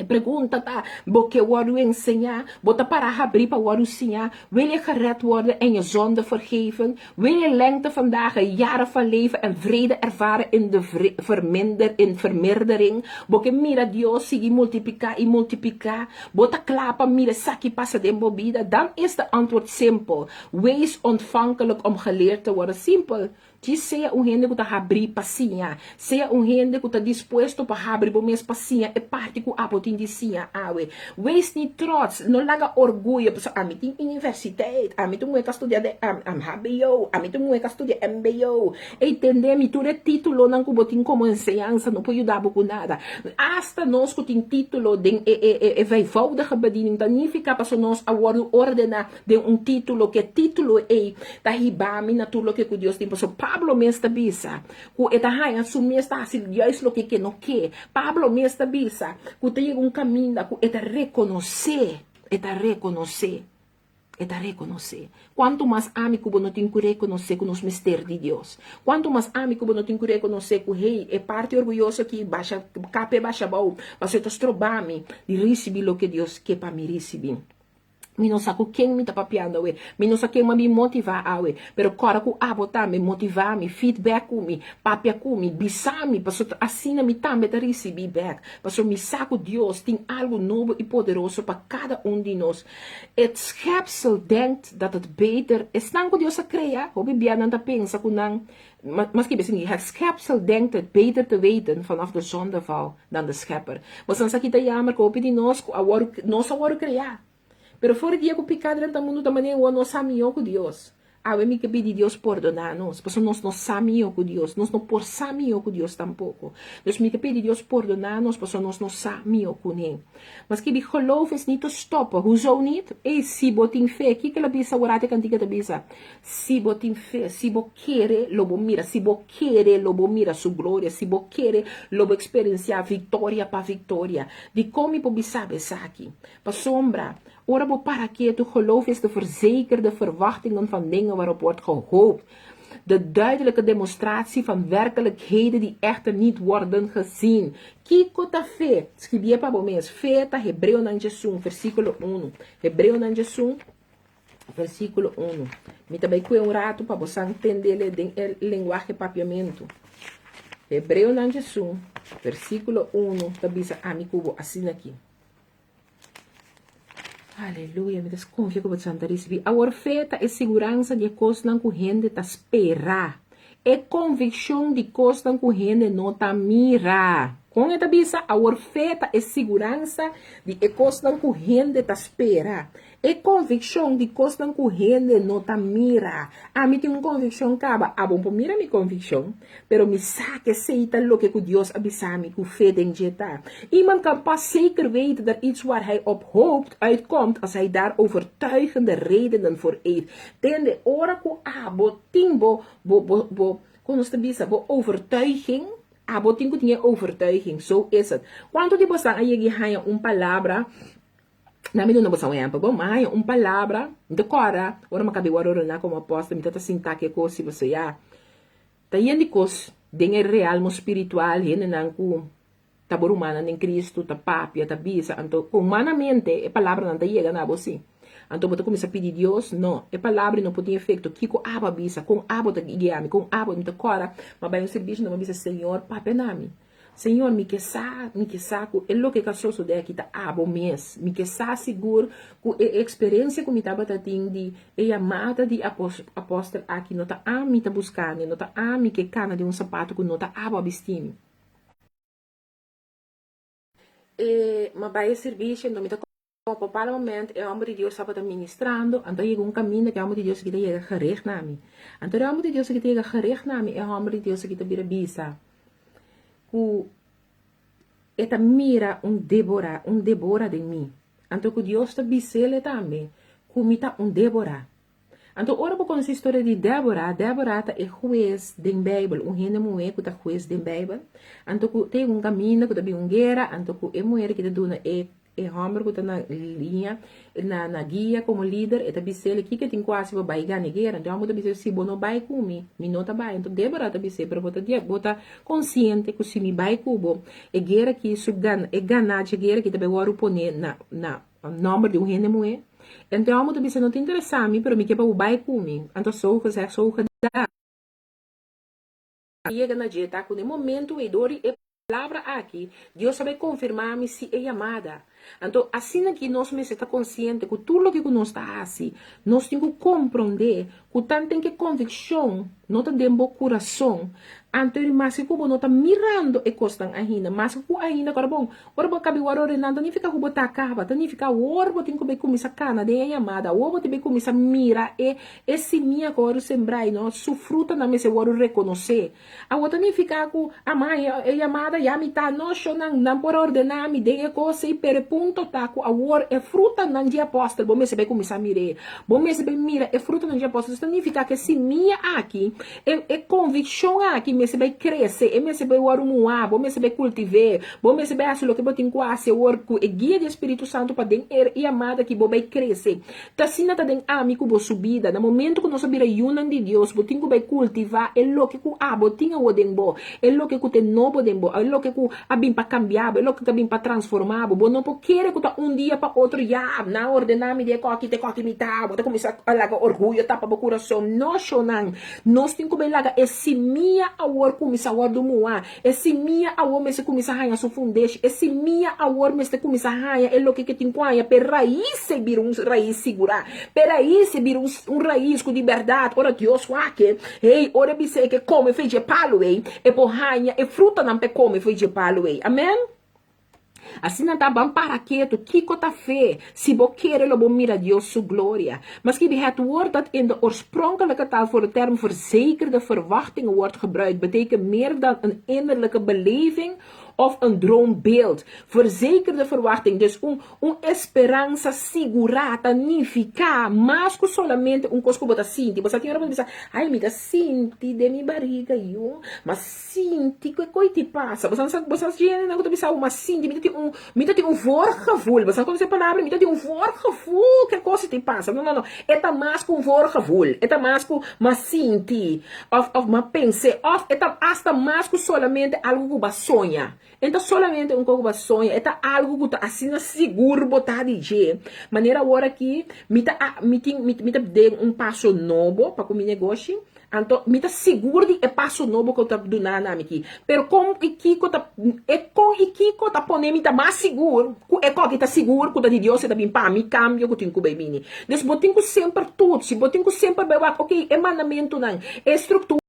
E pregunta ta, bo ke wòrdu enseñá? Bo ta para habrí pa wòrdu siñá? Wil je gered worden en je zonde vergeven? Wil je lengte van dagen, jaren van leven en vrede ervaren in de verminder, in vermeerdering? Bo ke mira Dios sigui multipliká i multipliká? Bo ta kla pa mira esaki pasa den bo bida? Dan is de antwoord simpel, Wees ontvankelijk om geleerd te worden. Simpel. Djis sea un hende ku ta habrí pa siña. Sea un hende ku ta dispuesto pa habri bo mes pa siña e parti ku abo tin di siña awe. Wees ni trots, no laga orguyo, pasobra ami tin universiteit, ami ta un muhé ku a studia den hbo, ami ta un muhé ku a studia mbo. Ey, tende mi, tur e títulonan ku bo tin komo enseñansa no por yuda bo ku nada. Asta nos ku tin título den e e vijfvoudige bediening ta nifiká pasobra nos a wòrdu ordená Den un título, ku e título ei ta hiba mi na tur loke ku Dios tin. Pasobra Pablo mes ta bisa ku e ta haña su mes ta hasi juist loke ke no ke. Pablo mes ta bisa ku ta yega un kaminda ku e ta rekonosé, e ta rekonosé, e ta rekonosé. Kuantu mas ami ku bo no tin ku rekonosé ku nos mester di Dios? Kuantu mas ami ku bo no tin ku rekonosé ku, hey, e parti orguyoso aki basha, kap'e basha abou, pasobra e ta stroba mi di risibí loke Dios ke pa mi risibí. Mi no sa ku ken mi ta papiando awe. Mi no sa ken m'a bin motivá awe. Pero kòrda ku abo tambe motivá mi, feedback ku mi, papia ku mi, bisa mi, pasobra asina mi tambe ta risibí bèk. Pasobra mi sa ku Dios tin algu nobo i poderoso pa kada un di nos. Het schepsel denkt dat het beter, esnan ku Dios a krea, hopi bia nan ta pensa ku nan, maske bisa mi, het schepsel denkt het beter te weten vanaf de zondeval dan de Schepper. Boso sa ki ta yammer ku hopi di nos ku a wòrdu, nos a wòrdu kreá. Pero for di dia ku piká drenta mundu ta manera wou nos sa mihó ku Dios. Awe mi ke pidi Dios pordoná nos, pasobra nos no sa mihó ku Dios, nos no por sa mihó ku Dios tampoko. Dus mi ke pidi Dios pordoná nos pasobra nos no sa mihó kuné. Maske di geloof is niet te stoppen, hoezo niet? Ey, si bo tin fe, kiko el a bisa ora e kantika ta bisa? Si bo tin fe, si bo kere, lo bo mira. Si bo kere, lo bo mira su gloria. Si bo kere, lo bo eksperensiá viktoria pa viktoria. Dikon mi por bisa bo esaki? Pasobra, Ora bo para ketu, geloof is de verzekerde verwachtingen van dingen waarop wordt gehoopt. De duidelijke demonstratie van werkelijkheden die echter niet worden gezien. Kiko ta fe? Skibié pa bo mes. Fe ta Hebreonan djesun, versíkulo unu. Hebreonan djesun, versíkulo unu. Mi ta bai kue un ratu pa bo sa ntendele den e lenguahe papiamentu. Hebreonan djesun, versíkulo unu ta bisa ami ku bo asin'aki. Aleluya, mi ta konfia ku bo ta risibí. Awor fe ta e siguransa di e kosnan ku hende ta spera, e konvikshon di kosnan ku hende no ta mira. Kon e ta bisa? Awor fe ta e siguransa di e kosnan ku hende ta spera, e konvikshon di kosnan ku hende no ta mira. Ami tin un konvikshon kaba, abo por mira mi konvikshon. Pero mi sa ku esei ta loke ku Dios a bisa mi ku fe den dje ta. Iemand kan pas zeker weten dat iets waar hij op hoopt uitkomt als hij daar overtuigende redenen voor heeft. Tende, ora ku abo tin bo, bo, bo, bo, kon nos ta bisa, bo overtuiging, abo tin ku tin e overtuiging, zo is het. Kuantu di bosan a yega i haña un palabra Na mi duna boso un ehempel. Bon, mi a haña un palabra, mi ta kòrda ora mi a kabi wòrdu ordená komo apòstel, mi ta ta sintá ku e kos si pasobra ya ta yen di kos den e realmo spiritual, hendenan ku ta bo rumannan den Kristu ta papia, ta bisa, anto humanamente e palabranan ta yega na bo si. Anto bo ta kuminsá pidi Dios, no, e palabra no por tin efekto, kiko abo a bisa, kon abo ta guia mi, kon abo, mi ta kòrda, mi a bai un servisio, mi a bisa, Señor, papia na mi. Señor, mi ke sa, mi ke sa ku e loke ka sosodé aki ta abo mes. Mi ke sa sigur ku e eksperensia ku mi tabata tin di e yamada di apòstel aki no ta ami ta buskando, no ta ami ke kana den un sapato ku no ta abo a bisti mi. E mi a bai e servisio, anto mi ta Op un bepaalde moment e homber di Dios tabata ministrando, anto a yega un kaminda ku e homber di Dios aki ta yega gericht na mi. Anto e homber di Dios aki ta yega gericht na mi, e homber di Dios aki ta bira bisa ku e ta mira un Debora, un Debora den mi. Anto ku Dios ta bis'el tambe ku mi ta un Debora. Anto ora bo konosé historia di Débora, Débora ta e hues den Beibel, un hende muhé ku ta hues den Beibel. Anto ku ta yega un kaminda ku ta bin un guera, anto ku e muher ki ta duna e e hòmber ku ta na liña, na na guia komo lider, e ta bis'el kiko e tin ku hasi pa bai gana e guera. Anto e hòmber ta bis'el, si bo no bai ku mi, mi no ta bai. Anto Débora ta bis'é, pero bo ta bo ta konsiente ku si mi bai ku bo, e guera aki su gana e gana dje guera aki ta bai wòrdu poné na na Nòmber di un hende muhé. Anto e hòmber ta bisa, No ta interesá mi, pero mi ke pa bo bai ku mi. Anto zo gezegd, zo gedaan. Yega na dje ta ku na e momentu ei, dor di e palabra aki, Dios a bai konfirmá mi si e yamada. Anto asina aki nos mester ta konsiente ku tur loke ku nos ta hasi, nos tin ku komprondé ku tanten ku e konvikshon no ta den bo kurason, anto eri maske ku bo no ta mirando e kosnan ainda, maske ku ainda, kòrda bon, ora bo a kabi wòrdu ordená, no ta nifiká ku bo ta kaba, ta nifiká awor bo tin ku bai kuminsá kana den e yamada, awor bo tin bai kuminsá mira e e simia ku a wòrdu sembrá i no, su frutanan mester wòrdu rekonosé. Awor ta nifiká ku a haña e yamada ya mi ta no shonnan, nan por a ordená mi den e kos ei, pero e punto ta ku awor e frutanan dje apòstel bo mester bai kuminsá mir'é. Bo mester bai mira e frutanan dje apòstel. Ta nifiká ku e simia aki, e e konvikshon aki mester bai krese, e mester bai wòrdu muhá, bo mester bai kultiv'é, bo mester bai hasi loke bo tin ku hasi awor ku e guia di e Spiritu Santu pa den e yamada aki bo bai krese. Ta asina ta den ami ku bo su bida. Na momento ku nos a bira yunan di Dios, bo tin ku bai kultivá e loke ku abo tin awor den bo, e loke ku ta e nobo den bo, e loke ku a bin pa kambia bo, e loke ku a bin pa transformá bo. Bo no por kere ku ta un dia pa otro, ya, nan a ordená mi di e koki te koki mi ta. Bo ta kuminsá laga orguyo tapa bo kurason. No, shownan. Nos tin ku bai laga e simia awor kuminsá wòrdu muhá. E simia awor mester kuminsá haña su fundeshi. E simia awor mester kuminsá haña e loke ke tin ku haña p'e rais ei bira un rais sigurá, p'e rais ei bira un rais ku di bèrdat ora Dios wak e, hey, ora e bisa e ke kome for dje palu ei, e por haña e frutanan p'e kome for dje palu ei. Amen. Asina ta, ban para ketu. Kiko ta fe? Si bo kere lo bo mira Dios su gloria. Maske di het woord dat in de oorspronkelijke taal voor de term verzekerde verwachtingen wordt gebruikt, betekent meer dan een innerlijke beleving Of een droombeeld. Verzekerde verwachting, dus un un esperansa sigurá ta nifiká mas ku solamente un kos ku bo ta sinti. Bo sa tin ora bo ta bisa, Ai, mi ta sinti den mi bariga yu, m'a sinti ku e koi ti pasa. Bo sa bo sa djentenan ku ta bisa bo, m'a sinti, mi ta tin un mi ta tin un voorgevoel. Bo sa konosé e palabra? Mi ta tin un voorgevoel ku e kos ti pasa. No, no, no. E ta mas ku un voorgevoel. E ta mas ku m'a sinti òf òf m'a pens'é òf e ta asta mas ku solamente algu ku bo a soña. E no ta solamente un kos ku bo a soña, e ta algu ku ta asina sigur bo ta di dje. Manera awor aki mi ta a mi tin mi ta den un paso nobo pa ku mi negoshi, anto mi ta sigur di e paso nobo ku ta duna na mi aki. Pero kon i kiko ta e kon i kiko ta pone mi ta mas sigur ku e koki ta sigur ku ta di Dios e ta bin pa mi kambio ku tin ku bai bini. Dus bo tin ku semper tutsi, bo tin ku semper bai wak, oke, e mandamentunan, e struktura.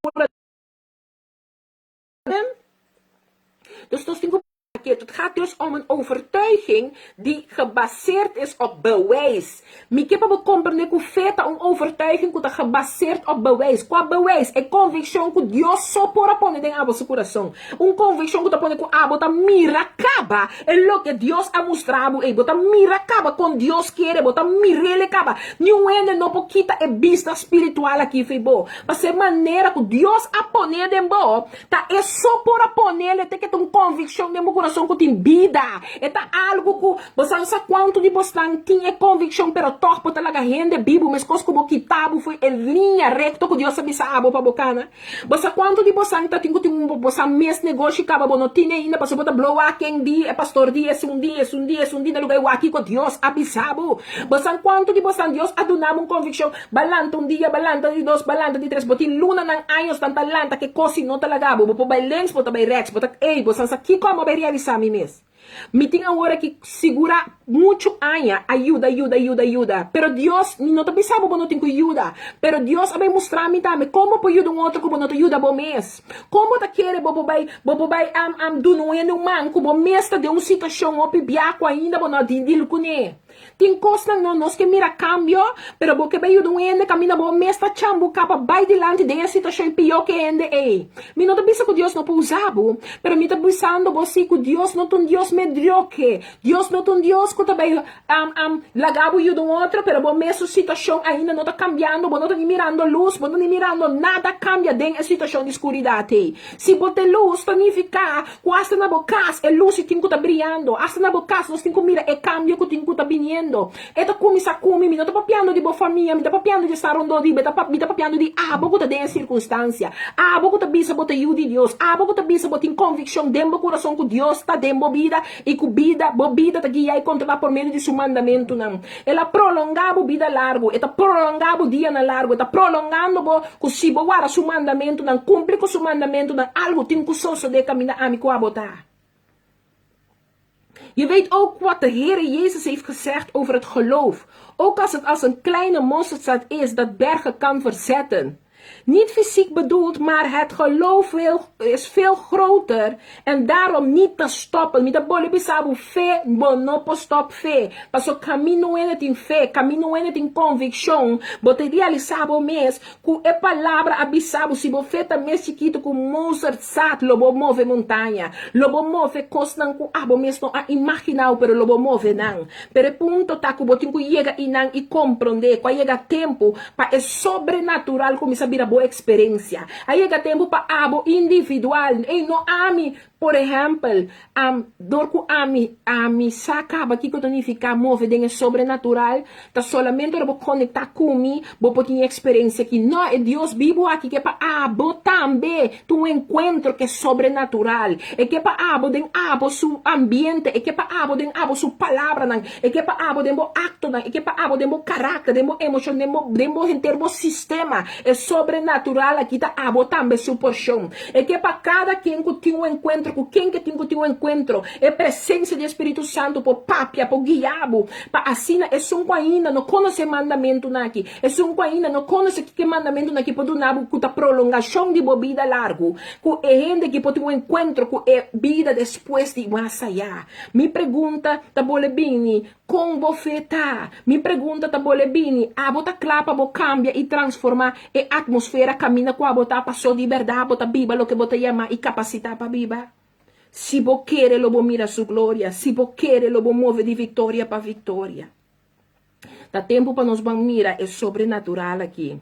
Dus nos tin ku Het gaat dus om een overtuiging die gebaseerd is op bewijs. Mi ke pa bo komprendé ku fe ta un overtuiging ku ta gebaseerd op bewijs. Kua bewijs? E konvikshon ku Dios so por a pone den abo su kurason. Un konvikshon ku ta pone ku abo ta mira kaba e loke Dios a mustra bo ei. Bo ta mira kaba kon Dios kere, bo ta mir'el e kaba. Niun hende no por kita e bista spiritual aki fei bo. Pasobra e manera ku Dios a pon'é den bo, ta e so por a pon'el, e ta ke ta un konvikshon den bo kurason ku tin bida. E ta algu ku bo sa no sa kuantu di bosnan tin e konvikshon, pero tòg bo ta laga hende bibu meskos ku bo kita bo fo'i e liña rekto ku Dios a bisa abo pa bo kana. Bo sa kuantu di bosan ta tin ku tin un bosan mes negoshi kaba bo no tin ainda pasobra bo ta blow wak ken di, e pastor di, esun di, esun di, esun di na luga e wak kiko Dios a bisa bo. Bo sa kuantu di bosan Dios a duna bo un konvikshon Ba lanta un dia, ba lanta di dos, ba lanta di tres. Bo tin lunanan, años tan ta lanta ke kos si no ta laga bo. Bo por bai links, bo ta bai rechts, bo ta ey, bo san sa kiko amo bai realisa mi mes. Mi tin awor aki sigura muchu aña a yuda, yuda, yuda, yuda. Pero Dios, mi no ta bisa bo bo no tin ku yuda, pero Dios a bai mustra mi tambe kon bo por yuda un otro ku bo no ta yuda bo mes. Kon bo ta kere bo por bai, bo por bai duna un hende un man ku bo mes ta den un situashon hopi bia ku ainda bo no a deal kuné. Tin kosnan no nos ke mira kambio, pero bo ke bai yuda un hende kaminda bo mes ta chambuká pa bai dilanti den e situashon pió ke hende ei. Mi no ta bisa ku Dios no por usa bo, pero mi ta bisando bo si ku Dios no ta un Dios medrioke. Dios no ta un Dios ku ta bai laga bo yuda un otro, pero bo mes su situashon ainda no ta kambiando, bo no ta ni mirando lus, bo no ni mirando nada kambia den e situashon di skuridat ei. Si bo ta e lus, ta nifiká Ku asta na bo kas e lus i tin ku ta briando. Asta na bo kas nos tin ku mira e kambio ku tin ku ta biniendo. E ta kuminsá ku mi. Mi no ta papiando di bo famia, mi ta papiando di esnan rondó di bo. Mi ta papiando di abo ku ta den e sirkunstansia. Abo ku ta bisa bo ta yu di Dios. Abo ku ta bisa bo tin konvikshon den bo kurason ku Dios ta den bo bida i ku bida bo bida ta guiá i kontrolá por medio di su mandamentunan. El a prolongá bo bida largu. E ta prolongá bo dianan largu. E ta prolongando bo ku si bo wara su mandamentunan, kumpli ku su mandamentunan, algu tin ku sosodé kaminda ami ku abo ta. Je weet ook wat de Heere Jezus heeft gezegd over het geloof, ook als het als een kleine mosterdzaad is dat bergen kan verzetten. Niet fysiek bedoeld, maar het geloof is veel groter en daarom niet te stoppen. Mi ta bolbe bisa bo fe, bo no por stop fe. Paso camino wende tin fe, camino wende tin conviccion, bo ta realisa bo mes cu e palabra a bisa bo, si bo fe ta mes chikito cu mozart zaad, lo bo move montaña, lo bo move cosnan cu abo mes no a imaginao, pero lo bo move nan. Pero e punto ta cu bo tin cu yega eynan y compronde cu a yega tempo Pa e sobrenatural kuminsá bira bo eksperensia. A yega tempu pa abo individual, ey no ami, por ehèmpel, am, dor ku ami, ami sa kaba kiko ta nifiká move den e sobrenatural, ta solamente ora bo konektá ku mi, bo por tin e eksperensia aki. No, e Dios bibu aki ke pa abo tambe tin un enkuentro ku e sobrenatural. E ke pa abo den abo su ambiente, e ke pa abo den abo su palabranan. E ke pa abo den bo aktonan, e ke pa abo den bo karakter, den bo emoshon, den bo den bo henter bo sistema. E sobrenatural aki ta abo tambe su porshon. E ke pa kada ken ku tin un enkuentro ku ken ke tin ku tin un enkuentro, e presensia di e Spiritu Santu por papia, por guia bo, pa asina esun ku ainda no konosé mandamentunan aki, esun ku ainda no konosé kiko e mandamentunan aki por duna bo ku ta prolongashon di bo bida largu, ku e hende aki por tin un enkuentro ku e bida despues di mas ayá. Mi pregunta ta bole bini, Kon bo fe ta? Mi pregunta ta bole bini, Abo ta kla pa bo kambia i transformá e atmosfera kaminda ku abo ta pasó di bèrdat bo ta biba loke bo ta yamá i kapasitá pa biba? Si bo kere lo bo mira su gloria, si bo kere lo bo move di viktoria pa viktoria. Ta tempu pa nos ban mira e sobrenatural aki.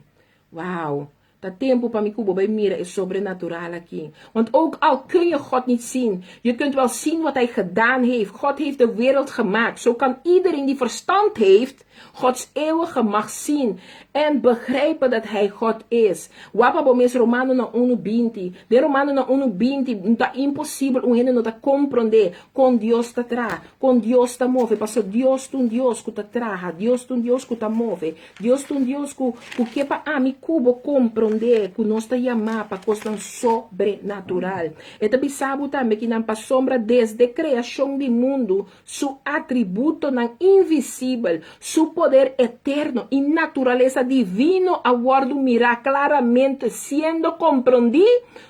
Wow! Ta tempu pa mi ku bo bai mira e sobrenatural aki. Want ook al kun je God niet zien, je kunt wel zien wat Hij gedaan heeft. God heeft de wereld gemaakt. Zo kan iedereen die verstand heeft, Gods eeuwige macht zien en begrijpen dat Hij God is. Wak pa bo mes Romanonan unu binti. Den Romanonan unu binti, ta imposibel un hende no ta komprondé kon Dios ta traha, kon Dios ta move, pasobra Dios ta un Dios ku ta traha, Dios ta un Dios ku ta move, Dios ta un Dios ku ku ke pa ami ku bo komprondé ku nos ta yamá pa kosnan sobrenatural. E ta bisa bo tambe kinan pasobra desde kreashon di mundu Su atributonan invisibel, su poder eterno i naturalesa divino a wòrdu mirá klaramente siendo komprondí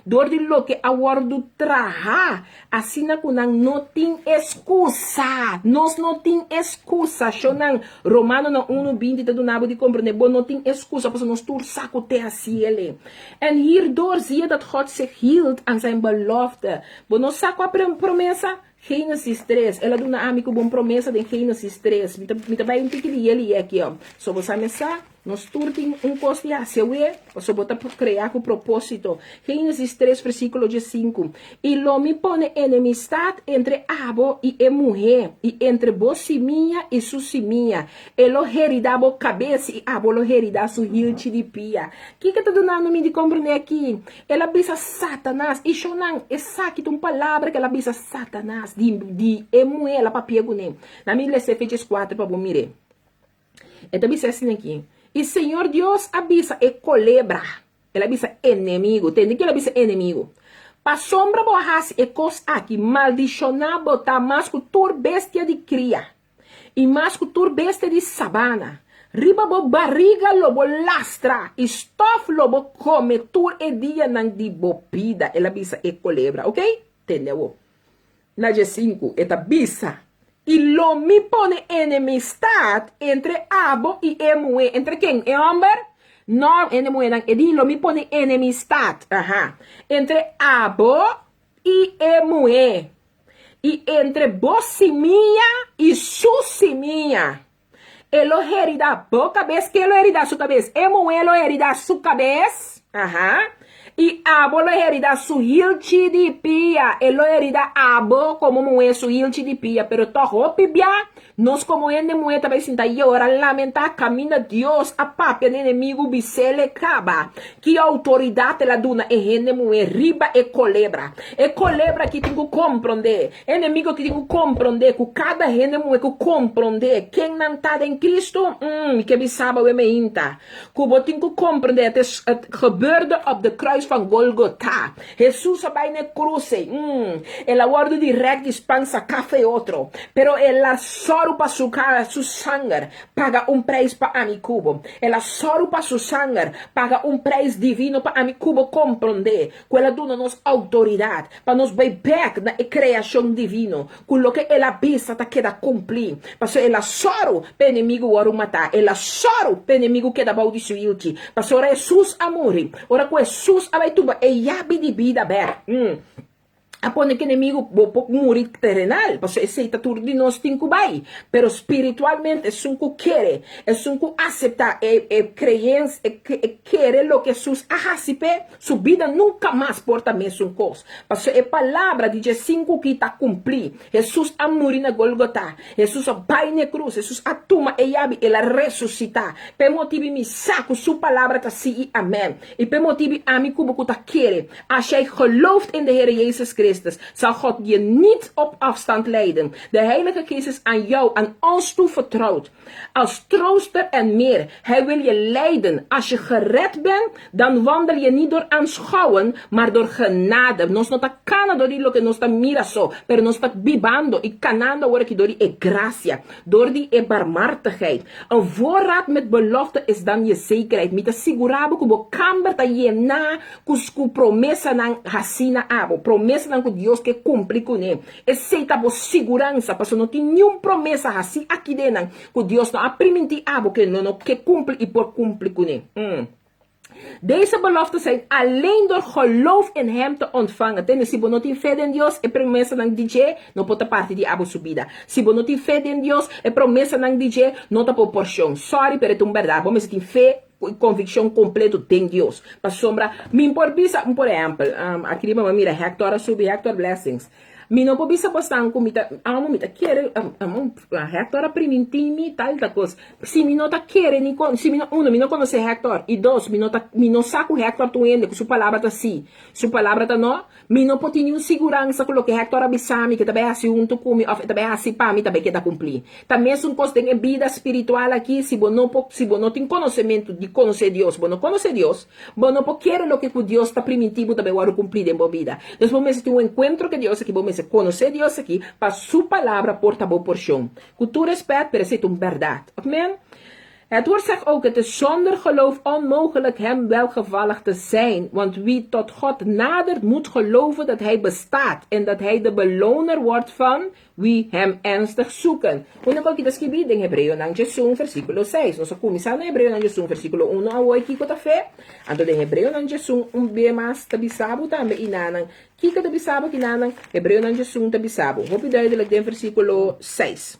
dor di loke a wòrdu trahá, asina ku nan no tin eskusa. Nos no tin eskusa. Shonnan, Romanonan unu binti ta duna bo di komprondé, bo no tin eskusa pasobra nos tur sa ku te hasi el. En hierdoor zie je dat God zich hield aan zijn belofte. Bo no sa kua promesa? Génesis tres, El a duna ami ku bon promesa den Génesis tres. Mi ta, mi ta bai un tiki di yeli aki, oh. So bo sa mi sa, nos tur tin un kos di hasi awe, paso bo ta kreá ku propósito. Génesis tres, versíkulo diesinku, I lo mi pone enemistat entre abo i e muhé, i entre bo simia i su simia. E lo heridá bo kabes i abo lo heridá su hilchi di pia. Kiko ta dunando mi di komprendé aki? El a bisa Satanas, i shownan, esaki ta un palabra ku el a bisa Satanas, di, di e muhé el a papia kuné. Na mi lesa Efesios kuater pa bo mir'é. E ta bisa asina aki, I Señor Dios a bisa e kolebra, el a bisa enemigu, tende ku el a bisa enemigu, Pasobra bo a hasi e kos aki, maldishoná bo ta mas ku tur bestia di kria. I mas ku tur bestia di sabana. Riba bo bariga lo bo lastra, i stòf lo bo kome tur e dianan di bo bida, el a bisa e kolebra. Oké? Tende awor. Na diesinku, e ta bisa, I lo mi pone enemistat entre abo i e muhé. Entre ken? E hòmber? No, hende muhénan. E di, Lo mi pone enemistat, aha, entre abo i e muhé. I entre bo simia i su simia. E lo heridá bo kabes, ken lo heridá su kabes? E muhé lo heridá su kabes, aha, i abo lo heridá su hilchi di pia. E lo heridá abo komo muhé su hilchi di pia. Pero tòg hopi bia nos komo hende muhé ta bai sinta yora, lamentá kaminda Dios a papia na enemigu bis'el e kaba. Ki outoridat el a duna e hende muhé riba e kolebra? E kolebra aki tin ku komprondé, e enemigu aki tin ku komprondé ku kada hende muhé ku komprondé ken nan ta den Kristu, mm, mi ke bisa bo e meinta ku bo tin ku komprondé het is, het gebeurde op de kruis van Golgotha. Hesus a bai na e krus ei, mm, el a wòrdu dirèkt di span saká fe otro, pero el a sòru pa su, su sanger Paga un prijs pa ami ku bo. El a sòru pa su sanger paga un prijs divino pa ami ku bo komprondé ku el a duna nos outoridat pa nos bai bèk na e kreashon divino, ku loke el a bisa ta keda kumplí. Pasobra el a sòru pa enemigu wòrdu matá, el a sòru pa enemigu keda bou di su hilchi. Pasobra ora Hesus a muri, ora ku Hesus a bai tuba e yabi di bida bèk, A pone ku enemigu bo por muri terenal, pasobra esei ta tur di nos tin ku bai. Pero spiritualmente esun ku kere, esun ku aseptá e e kreyens, e e kere loke Hesus a hasi p'e, su bida nunka mas por ta mesun kos. Pasobra e palabra di dje sinku ki ta kumplí. Hesus a muri na Golgotha, Hesus a bai na e krus, Hesus a tuma e yabi, el a resusitá. P'e motibu mi sa ku su palabra ta sí i amèn. I p'e motibu ami ku bo ku ta kere, Als jij gelooft in de Here Jezus Christus, zal God je niet op afstand leiden. De Heilige Geest is aan jou, aan ons toevertrouwd. Als trooster en meer. Hij wil je leiden. Als je gered bent, dan wandel je niet door aanschouwen, maar door genade. Nos no ta kana dor di loke nos ta mira so, pero nos ta bibando i kanando awor aki dor di e grasia, dor di e barmhartigheid. Een voorraad met belofte is dan je zekerheid. Mi ta sigurá bo ku bo kamber ta yená Ku ku promesanan hasí na abo, promesanan ku Dios ke kumpli kuné. Esei ta bo siguransa, pasobra no tin niun promesa hasí aki den nan ku Dios no a primintí abo ke lo no ke kumpli i por kumpli kuné. Deze beloften zijn alleen door geloof in Hem te ontvangen. Tende, si bo no tin fe den Dios, e promesanan di dje no por ta parti di abo su bida. Si bo no tin fe den Dios, e promesanan di dje no ta bo porshon. Sorry, pero e ta un bèrdat. Bo mester tin fe i konvikshon kompleto den Dios. Pasobra mi por bisa, por ehèmpel, aki riba mi a mira Hector a subi, Hector Blessings. Mi no por bisa bosnan ku mi ta amo, mi ta kere, amo, Hector a primintí mi tal ta kos. Si mi no ta kere ni kon, si mi no, uno, mi no konosé Hector, i dos, mi no ta, mi no sa ku Hector ta un hende ku su palabra ta sí, su palabra ta no, mi no por tin niun siguransa ku loke Hector a bisa mi ku e ta bai hasi huntu ku mi òf e ta bai hasi pa mi ta bai keda kumplí. Ta mesun kos den e bida spiritual aki, si bo no por, si bo no tin konosementu di konosé Dios, bo no konosé Dios, Bo no por kere loke ku Dios ta primintí bo ta bai wòrdu kumplí den bo bida. Dus bo mester tin un enkuentro ku Dios aki, bo mester konosé Dios aki pa Su palabra por ta bo porshon. Ku tur respèt, pero esei ta un bèrdat. Amen. Het woord zegt ook, het is zonder geloof onmogelijk Hem welgevallig te zijn, want wie tot God nadert moet geloven dat Hij bestaat en dat Hij de beloner wordt van Wie Hem ernstig zoeken. Unda ku aki ta skibí? Den Hebreonan djesun, versíkulo seis. Nos a kuminsá na Hebreonan djesun, versíkulo unu awor i kiko ta fe? Anto den Hebreonan djesun un be mas ta bisa bo tambe i nanan. Kiko ta bisa bo kinanan? Hebreonan djesun ta bisa bo hopi duidelik den versíkulo seis.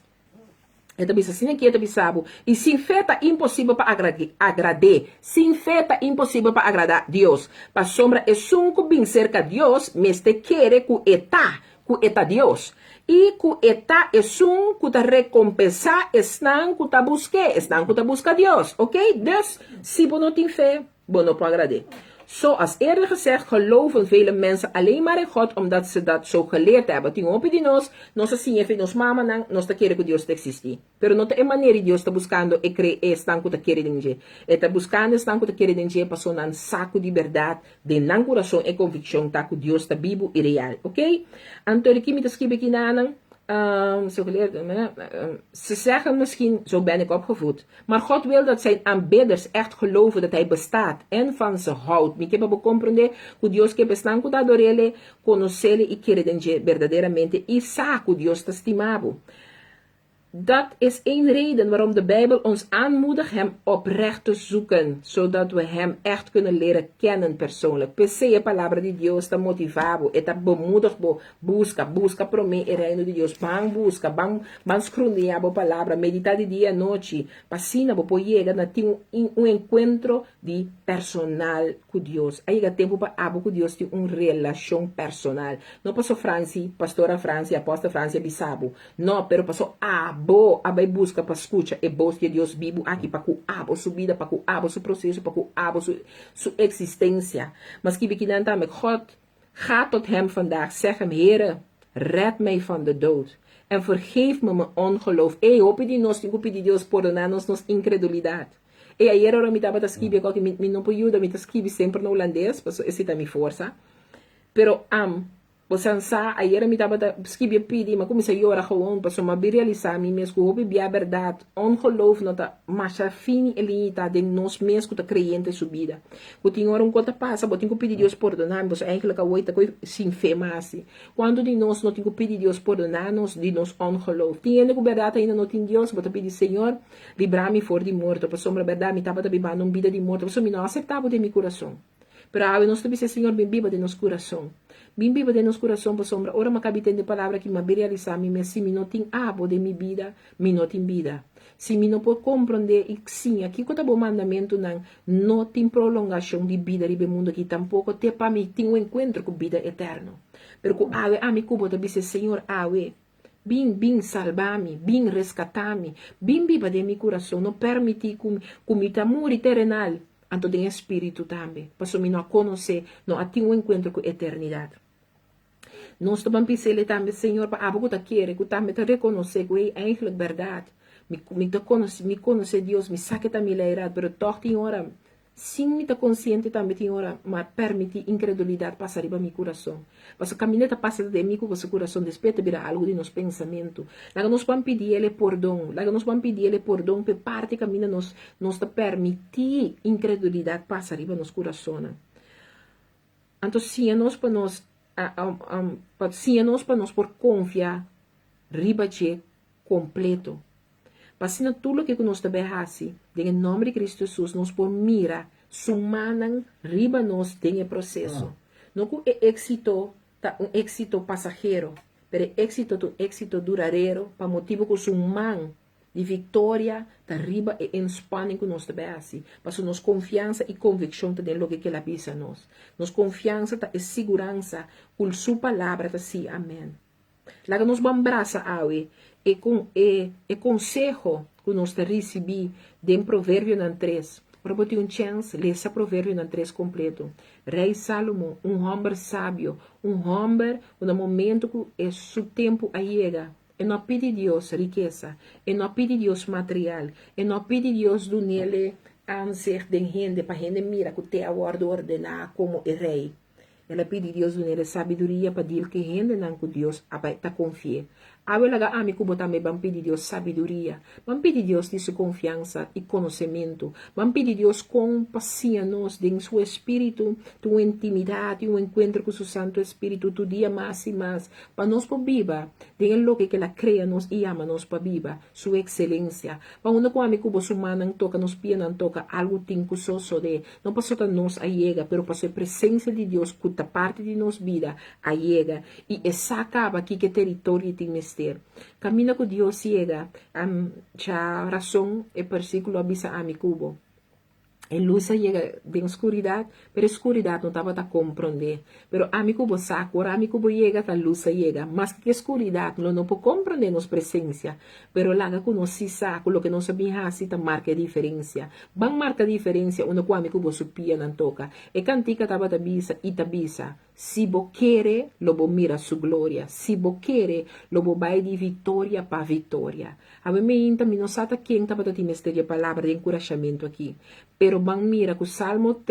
E ta bisa asina aki, e ta bisa bo, I sin fe ta imposibel pa agrad'é. Sin fe ta imposibel pa agradá Dios, pasobra esun ku bin serka Dios mester kere ku e ta, ku e ta Dios, i ku e ta esun ku ta rekompensá esnan ku ta busk'é, esnan ku ta buska Dios. Oké? Dus, si bo no tin fe, bo no por agrad'é. Zoals eerder gezegd, geloven vele mensen alleen maar in God omdat ze dat zo geleerd hebben. Tin hopi di nos, nos a siña fe nos mamanan, nos ta kere ku Dios ta eksistí. Pero no ta e manera di Dios ta buskando e kre esnan ku ta kere den dje. E ta buskando esnan ku ta kere den dje paso nan sa ku di bèrdat den nan kurason e konvikshon ta ku Dios ta bibu i real. Ok? Anto di ki mi ta skibi aki nanan? Zo geleerd, ze zeggen misschien, zo ben ik opgevoed. Maar God wil dat zijn aanbidders echt geloven dat Hij bestaat en van ze houdt. Mi ke pa bo komprondé ku Dios ke pa esnan ku ta ador'El, konos'El i kere den dje berdaderamente i sa ku Dios ta stima bo. Dat is één reden waarom de Bijbel ons aanmoedigt Hem oprecht te zoeken, zodat we Hem echt kunnen leren kennen persoonlijk. P'esei e Palabra di Dios ta motivá bo, e ta bemoedig bo, Buska, buska promé e Reino di Dios. Ban buska, ban, ban skrundiñá bo Palabra, meditá di dia i anochi, pa asina bo por yega na tin un, un enkuentro di personal ku Dios. A yega tempu pa abo ku Dios tin un relashon personal. No paso Franci, Pastora Franci, Apòstel Franci a bisa bo. No, pero paso abo a bai buska pa skucha e bos di e Dios bibu aki pa ku abo su bida, pa ku abo su proseso, pa ku abo su, su eksistensia. Mas kibi kinan tambe, God Ga tot Hem vandaag, zeg Hem, Here, red mij van de dood en vergeef me mijn ongeloof. Ey, hopi di nos tin ku pidi Dios pordoná nos nos inkredulidat. Ey, ayer ora mi tabata skibi e koki, mi, mi no por yuda, mi ta skibi semper na hulandes, pasobra esei ta mi forsa. Pero, am, bo san sa, ayer mi tabata skibi e pidi, mi a kuminsá yora gewoon, pasobra mi a bin realisá mi mes ku hopi bia bèrdat, ongeloof no ta masha fini e liñita den nos mes ku ta kreyente su bida. Ku tin ora un kos ta pasa, bo tin ku pidi Dios pordoná mi, pasobra eigenlijk awor ta koe sin fe mas. Kuantu di nos no tin ku pidi Dios pordoná nos di nos ongeloof? Tin hende ku bèrdat ainda no tin Dios, bo ta pidi, Señor, libra mi for di morto, pasobra bèrdat mi tabata bibando un bida di morto, pasobra mi no a aseptá bo den mi kurason. Pero awe nos ta bisa, Señor, bin biba den nos kurason. Bin biba den nos kurason, pasobra ora mi a kabi tende palabra aki, mi a bin realisá mi mes, si mi no tin abo den mi bida, mi no tin bida. Si mi no por komprondé i siña kiko ta bo mandamentunan, no tin prolongashon di bida riba e mundu aki tampoko te pa mi tin un enkuentro ku bida eterno. Pero ku awe ami ku bo ta bisa, Señor, awe, bin, bin salba mi, bin reskatá mi, bin biba den mi kurason, no permití ku ku mi ta muri terenal, anto den e spiritu tambe, pasobra mi no a konosé, no a tin un enkuentro ku eternidat. Nos ta ban pis'El tambe, Señor, pa abo ku ta kere, ku tambe ta rekonosé ku ei eigenlijk bèrdat. Mi, mi ta konosé, mi konosé Dios, mi sa ke ta mi leirat, pero tòg tin ora, sin mi ta konsiente tambe tin ora, m'a pèrmití inkredulidat pasa riba mi kurason. Pasobra kaminda ta pasa den mi ku boso kurason, despues ta bira algu di nos pensamentu. Laga nos ban pidi El e pordon, laga nos ban pidi El e pordon p'e parti kaminda nos, nos ta pèrmití inkredulidat pasa riba nos kurasonnan. Anto siña nos pa nos pa siña nos pa nos por konfia riba dje kompleto. Pa asina tur loke ku nos ta bai hasi den e nòmber di Kristu Hesus nos por mira. Su mannan riba nos den e proseso. No ku e éksito ta un éksito pasahero, pero e éksito ta un éksito duradero pa motibu ku su man di viktoria ta riba e inspanning ku nos ta bai hasi. Pasobra nos konfiansa i konvikshon ta den loke ku el a bisa nos. Nos konfiansa ta e siguransa ku su palabra ta sí, amèn. Laga nos ban brasa awe e e e konseho ku nos ta risibí den Proverbionan tres. Ora bo tin un chèns, lesa Proverbionan tres kompleto. Rei Sálomon, un hòmber sabio, un hòmber ku na momentu ku e su tempu a yega, e no a pidi Dios rikesa, e no a pidi Dios material, e no a pidi Dios dun'el aanzicht den hende pa hende mira ku te a wòrdu ordená komo e rei. El a pidi Dios dun'el e sabiduria pa dil ku e hendenan ku Dios a bai ta konfi'é. Awe laga ami ku bo tambe ban pidi Dios sabiduria. Ban pidi Dios di su konfiansa i konosementu. Ban pidi Dios kon pa siña nos den su espíritu tin un intimidat i un enkuentro ku su Santu Espíritu tur dia mas i mas, pa nos por biba den e loke ku el a krea nos i yama nos pa biba, su ekselensia. Pa unda ku ami ku bo su mannan toka, nos pianan toka, algu tin ku sosodé. No paso ta nos a yega, pero paso e presencia di Dios cu ta parti di nos bida a yega y e sa caba kiko e teritorio y tin mester. Caminda cu Dios yega, am cha razon e versiculo a bisa ami cu bo. E luz a yega den scuridad, pero e scuridad no tabata comprende. Pero ami cu bo sa cu ora ami cu bo yega ta luz a yega. Maske cu e scuridad lo no por comprende nos presencia, Pero laga ku nos si sa ku loke nos a bin hasi ta marka e diferensia. Ban marka diferensia unda ku ami ku bo su pianan toka. E kantika tabata bisa i ta bisa, Si bo kere, lo bo mira su gloria. Si bo kere, lo bo bai di viktoria pa viktoria. Awe meinta mi no sa ta ken tabata tin mester di e palabra di enkurashamentu aki. Pero ban mira ku Salmo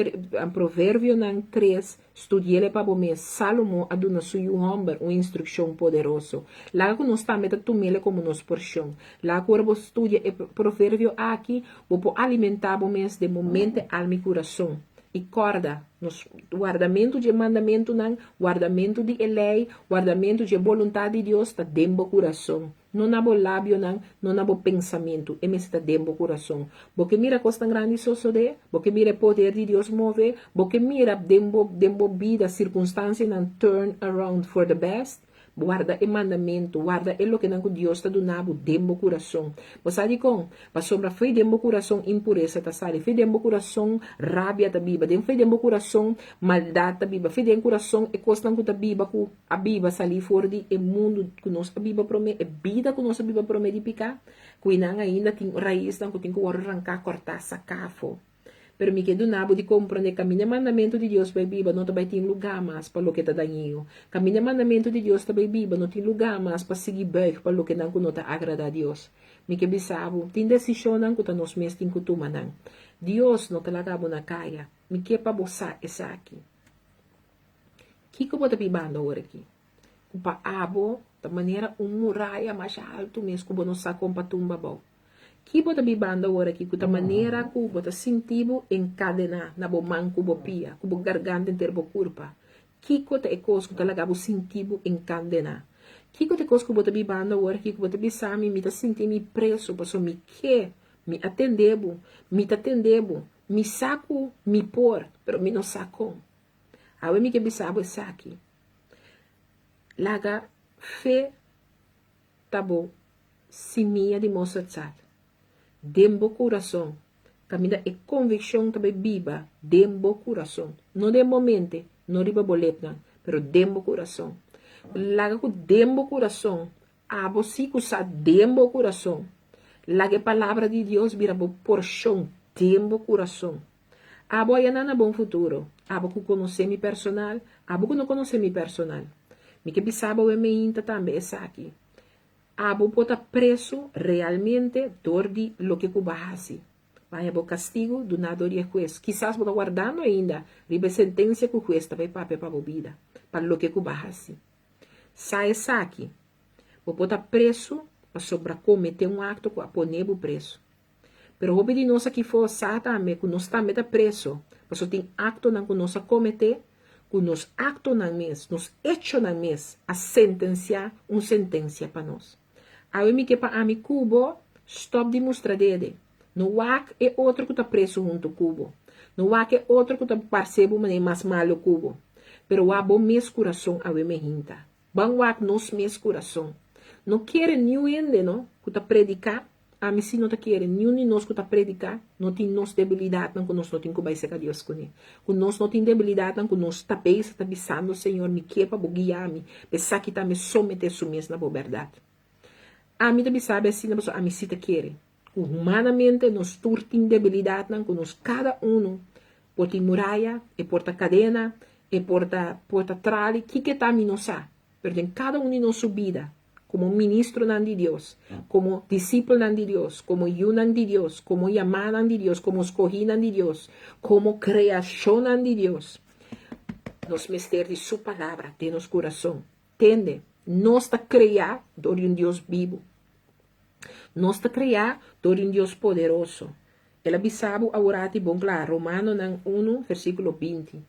Proverbionan tres Studi'el pa bo mes. Salomo a duna su yu hòmber un instrukshon poderoso. Laga ku nos tambe ta tum'el komo nos porshon. Laga ku ora bo studia e proverbio aki, bo por alimentá bo mes den bo mente, alma i kurason. I kòrda, nos wardamentu dje mandamentunan, wardamentu di e lei, wardamentu dje boluntat di Dios ta den bo kurason. No na bo labionan, no na bo pensamentu, e mester ta den bo kurason. Bo ke mira kosnan grandi sosodé? Bo ke mira e poder di Dios move? Bo ke mira den bo den bo bida sirkunstansianan turn around for the best? Warda e mandamentu, warda e lokenan ku Dios ta duna bo den bo kurason. Bo sa dikon? Pasobra fe den bo kurason impuresa ta sali, fe den bo kurason rabia ta biba, den fe den bo kurason maldat ta biba, fe den kurason e kosnan ku ta biba ku a biba salí for di e mundu ku nos a biba promé, e bida ku nos a biba promé di piká, ku einan ainda tin raisnan ku tin ku wòrdu ranká, kòrtá, saká afó. Pero mi ke duna bo di komprondé kaminda e mandamentu di Dios bai biba no ta bai tin lugá mas pa loke ta dañino. Kaminda e mandamentu di Dios ta bai biba no tin lugá mas pa sigui bùig pa lokenan ku no ta agradá Dios. Mi ke bisa bo, tin desishonnan ku ta nos mes tin ku tuma nan. Dios no ta laga bo na kaya. Mi ke pa bo sa esaki. Kiko bo ta bibando awor aki? Ku pa abo ta manera un muraya masha haltu mes ku bo no sa kon pa tumba abou. Ki bo ta bibando awor aki ku ta manera ku bo ta sinti bo enkadená na bo man ku bo pia, ku bo garganta henter bo kurpa? Kiko ta e kos ku ta laga bo sinti bo enkandená? Kiko ta e kos ku bo ta bibando awor aki ku bo ta bisa mi, mi ta sinti mi preso pasobra mi ke, mi a tende bo, mi ta tende bo, mi sa ku mi por, pero mi no sa kon. Awe mi ke bisa bo esaki, Laga fe ta bo simia di mosterdzaad den bo kurason, kaminda e konvikshon ta bai biba den bo kurason, no den bo mente, no riba bo lepnan, pero den bo kurason. Laga ku den bo kurason, abo si ku sa den bo kurason, laga e palabra di Dios bira bo porshon den bo kurason. Abo a yena na bon futuro. Abo ku konosé mi personal, abo ku no konosé mi personal. Mi ke bisa bo e meinta tambe esaki. Abo por ta preso realmente dor di loke ku bo a hasi. Bo haña bo kastigu duná dor di e hues. Kisas bo ta wardando ainda riba e sentensia ku hues ta bai papia pa bo bida, pa loke ku bo a hasi. Sa esaki, bo por ta preso pasobra kometé un akto ku a pone bo preso. Pero hopi di nos aki for sa tambe ku nos tambe ta preso, pasobra tin aktonan ku nos a kometé, ku nos aktonan mes, nos echonan mes a sentensiá un sentensia pa nos. Awe mi ke pa ami ku bo stòp di mustra dede. No wak e otro ku ta preso huntu ku bo. No wak e otro ku ta parse bo manera mas malu ku bo, pero wak bo mes kurason awe mehinta. Ban wak nos mes kurason. No kere niun hende no ku ta prediká, ami si no ta kere niun di nos ku ta prediká no tin nos debilidatnan ku nos no tin ku bai serka Dios kuné. Ku nos no tin debilidatnan ku nos ta bisa ta bisando Señor mi ke pa bo guia mi, p'esaki tambe someté su mes na bo bèrdat. Ami ta bisa bo asina pasobra ami si ta kere. Ku humanamente nos tur tin debilidatnan ku nos kada unu por tin muraya, e por ta kadena, e por ta por ta trali, kiko e ta mi no sa, pero den kada un di nos su bida komo ministronan di Dios, komo disipelnan di Dios, komo yunan di Dios, komo yamanan di Dios, komo skohinan di Dios, komo kreashonnan di Dios, nos mester di su palabra den nos kurason. Tende, nos ta kreá dor di un Dios bibu. Nos ta kreá dor di un Dios poderoso. El a bisa bo aworati bon kla, Romanonan unu, versíkulo 20.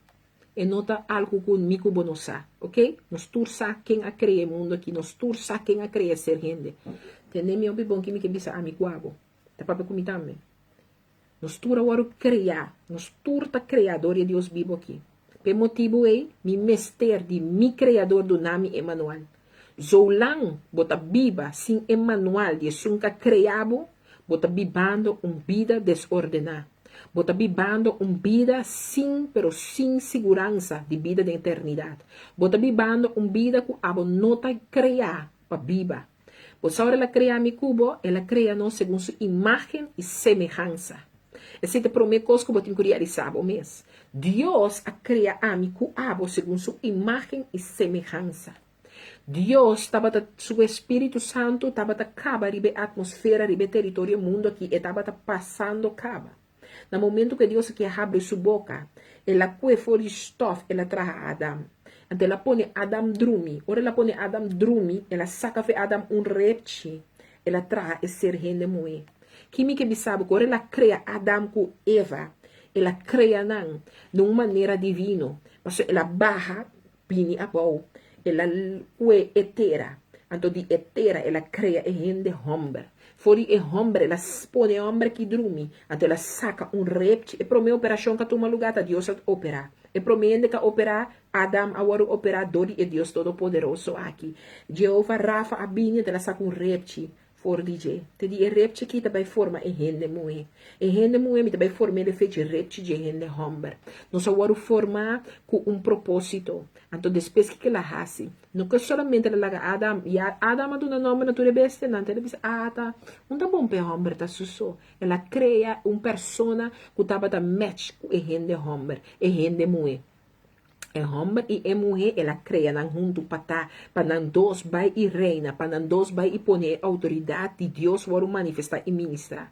E no ta algu ku mi ku bo no sa, oke? Nos tur sa ken a krea e mundu aki, nos tur sa ken a krea ser hende. Tende mi hopi bon ki mi ke bisa ami ku abo. Ta papia ku mi tambe. Nos tur a wòrdu kreá, nos tur ta kreá dor di e Dios bibu aki. P'e motibu ei, mi mester di mi Kreador duna mi e manual. Zolang bo ta biba sin e manual di esun k'a krea bo, bo ta bibando un bida desordená. Bo ta bibando un bida sin, pero sin siguransa di bida den eternidat. Bo ta bibando un bida ku abo no ta kreá pa biba. Bo sa ora el a krea mi ku bo, el a krea nos segun su imágen i semehansa. Esei ta e promé kos ku bo tin ku realisá bo mes. Dios a krea ami ku abo segun su imágen i semehansa. Dios tabata, su Espíritu Santu tabata kaba riba e atmosfera, riba e teritorio e mundu aki, e tabata pasando kaba. Na momentu ku e Dios aki a habri su boka, el a kue for di stòf, el a traha Adam. Anto el a pone Adam drumi. Ora el a pone Adam drumi, el a saka fe Adam un repchi, el a traha e ser hende muhé. Ki mi ke bisa bo? Ku ora el a krea Adam ku Eva, el a krea nan na un manera divino, pasobra el a baha bini abou, el a kue e tera, anto di e tera el a krea e hende hòmber. For di e hòmber el a pone e hòmber ki drumi, anto el a saka un repchi. E promé operashon ku a tuma lugá ta Dios a operá. E promé hende ku a operá, Adam, a wòrdu operá dor di e Dios Todopoderoso aki. Jehová Rafa a bini, anto el a saka un repchi. For di dje. Te di e repchi aki ta bai forma e hende muhé. E hende muhé mi ta bai form'é de fechi repchi dje hende hòmber. Nos a wòrdu formá ku un propósito. Anto despues kiko el a hasi? No ke solamente el a laga Adam, ya Adam a duna nòmber na tur e bestianan, anto el a bisa, Ah, ta un ta bon pa e hòmber ta su so. El a krea un persona ku tabata match ku e hende hòmber, e hende muhé. E hòmber i e muhé el a krea nan huntu pa ta, pa nan dos bai i reina, pa nan dos bai i pone e outoridat di Dios wòrdu manifestá i ministrá.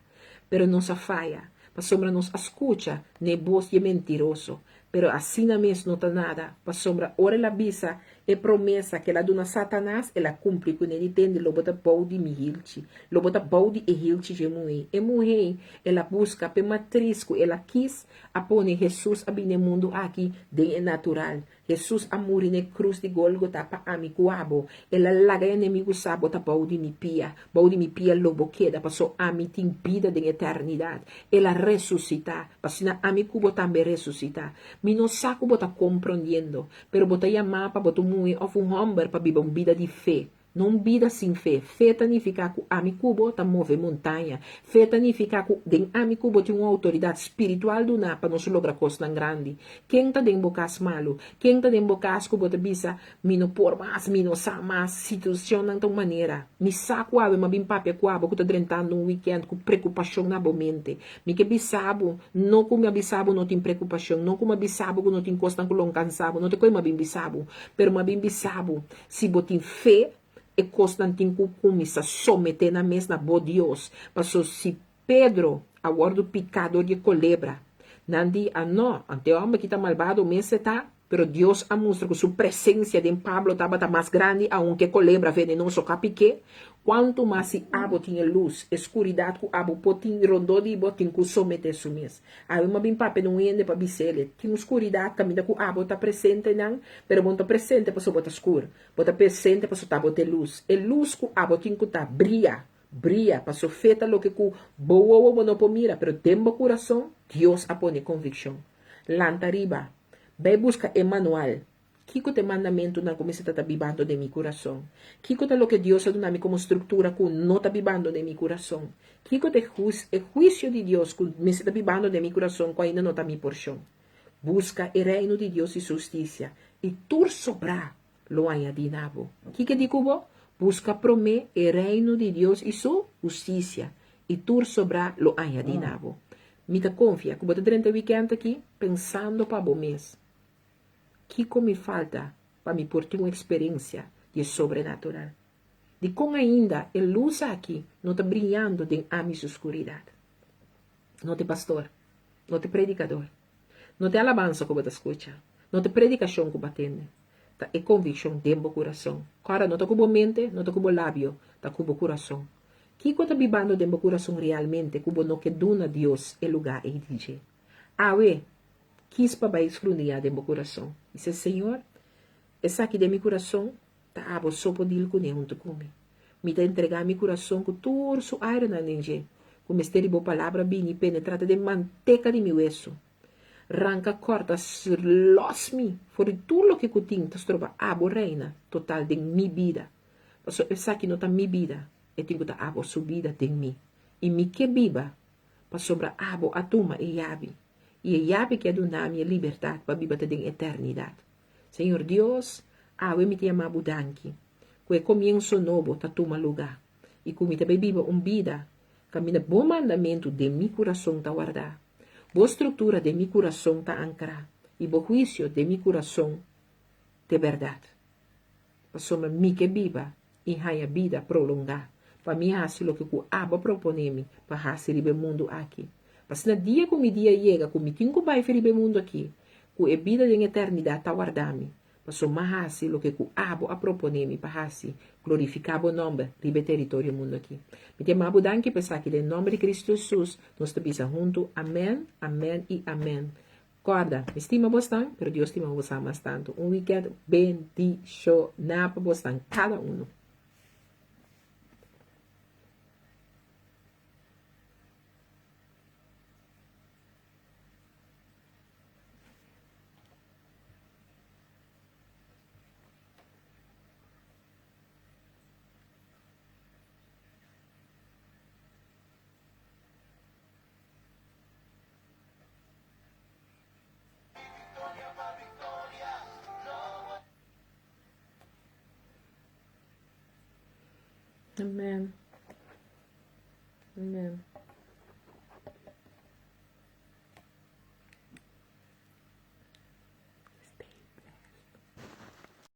Pero nos a faya, pasobra nos a skucha n'e bos dje mentiroso. Pero asina mes no ta nada, pasobra ora el a bisa e promesa ku el a duna Satanas, el a kumpli kuné di tende, Lo bo ta bou di mi hilchi, lo bo ta bou di e hilchi dje muhé. E muhé el a buska p'e matris ku el a kis, A pone Hesus a bini e mundu aki den e natural. Hesus a muri n'e krus di Golgota pa ami ku abo. El a laga e enemigu sa bo ta bou di mi pia. Bou di mi pia lo bo keda, paso ami tin bida den eternidat. El a resusitá, p'asina ami ku bo tambe resusitá. Mi no sa ku bo ta komprondiendo, pero bo ta yamá pa bo ta un muhé òf un hòmber pa biba un bida di fe. No un bida sin fe. Fe ta nifiká ku ami ku bo ta move montaña. Fe ta nifiká ku den ami ku bo tin un outoridat spiritual duná pa nos logra kosnan grandi. Ken ta den bo kas malu? Ken ta den bo kas ku bo ta bisa, Mi no por mas, mi no sa mas, situashonnan ta un manera. Mi sa ku awe m'a bin papia ku abo ku ta drentando un wikènt ku prekupashon na bo mente. Mi ke bisa bo, no ku mi a bisa bo no tin prekupashon, no ku mi a bisa bo ku no tin kosnan ku lo nkansa bo, no ta koe m'a bin bisa bo, pero m'a bin bisa bo, Si bo tin fe, e kosnan tin ku kuminsá someté nan mes na bo Dios. Paso si Pedro a wòrdu piká dor di e kolebra, nan di, A no, ante e hòmber ki ta malbado mes e ta. Pero Dios a mustra ku su presensia den Pablo tabata mas grandi aun ku e kolebra venenoso ku a pik'é. Kuantu mas si abo tin e lus, e skuridat ku abo por tin rondó di bo tin ku someté su mes. Awe m'a bin papia na un hende pa bis'el, Tin un skuridat kaminda ku abo ta presente nan, pero bo no ta presente pasobra bo ta skur. Bo ta presente pasobra ta bo ta e lus. E lus ku abo tin ku ta bria. Bria, paso fe ta loke ku bo wowo bo no por mira, pero den bo kurason Dios a pone konvikshon. Lanta riba. Bai buska e manual. Kiko ta e mandamentunan ku mester ta ta bibando den mi kurason? Kiko ta loke Dios a duna mi komo struktura ku no ta bibando den mi kurason? Kiko ta e e huisio di Dios ku mester ta bibando den mi kurason ku ainda no ta mi porshon? Buska e Reino di Dios i su hustisia, i tur sobrá lo añadí na bo. Kiko di ku bo? Buska promé e Reino di Dios i su hustisia, i tur sobrá lo añadí na bo. Mi ta konfia ku bo ta drenta e wikènt akí pensando pa bo mes, Kiko mi falta pa mi por tin un eksperensia di e sobrenatural? Dikon ainda e lus aki no ta briñando den ami su skuridat? No ta e pastor, no ta e predikador, no ta e alabansa ku bo ta skucha, no ta e predikashon ku bo a tende, ta e konvikshon den bo kurason. Kòrda, no ta ku bo mente, no ta ku bo labio, ta ku bo kurason. Kiko ta bibando den bo kurason realmente ku bo no ke duna Dios e lugá ei di dje? Awe, kis pa bai skrundiñá den bo kurason. Bisa, Señor, esaki den mi kurason ta abo so por dil kuné huntu ku mi. Mi ta entregá mi kurason ku tur su airenan den dje, ku mester di bo palabra bini penetrá te den manteka di mi wesu. Ranka kòrta lòs mi for di tur loke ku tin ta stroba abo reina total den mi bida. Pasobra esaki no ta mi bida, e tin ku ta abo su bida den mi. I mi ke biba pasobra abo a tuma e yabi, i e yabi ke a duna mi e libertat pa biba te den eternidat. Señor Dios, awe mi ta yama bo danki ku e komienso nobo ta tuma lugá i ku mi ta bai biba un bida kaminda bo mandamentu den mi kurason ta wardá, bo struktura den mi kurason ta ankrá i bo huisio den mi kurason t'e bèrdat. Pasobra mi ke biba i haña bida prolongá pa mi hasi loke ku abo a proponé mi pa hasi riba e mundu aki. Pa asina dia ku mi dia yega ku mi tin ku bai for riba e mundu aki, ku e bida den eternidat ta warda mi, pasobra m'a hasi loke ku abo a proponé mi pa hasi, glorifiká bo nòmber riba e teritorio mundu aki. Mi ta yama bo danki pa esaki den nòmber di Kristu Hesus nos ta bisa huntu, Amèn, amèn i amèn. Kòrda, mi stima bosnan, pero Dios stima bosnan mas tantu. Un wikènt bendishoná pa bosnan kada unu. Amen. Amen.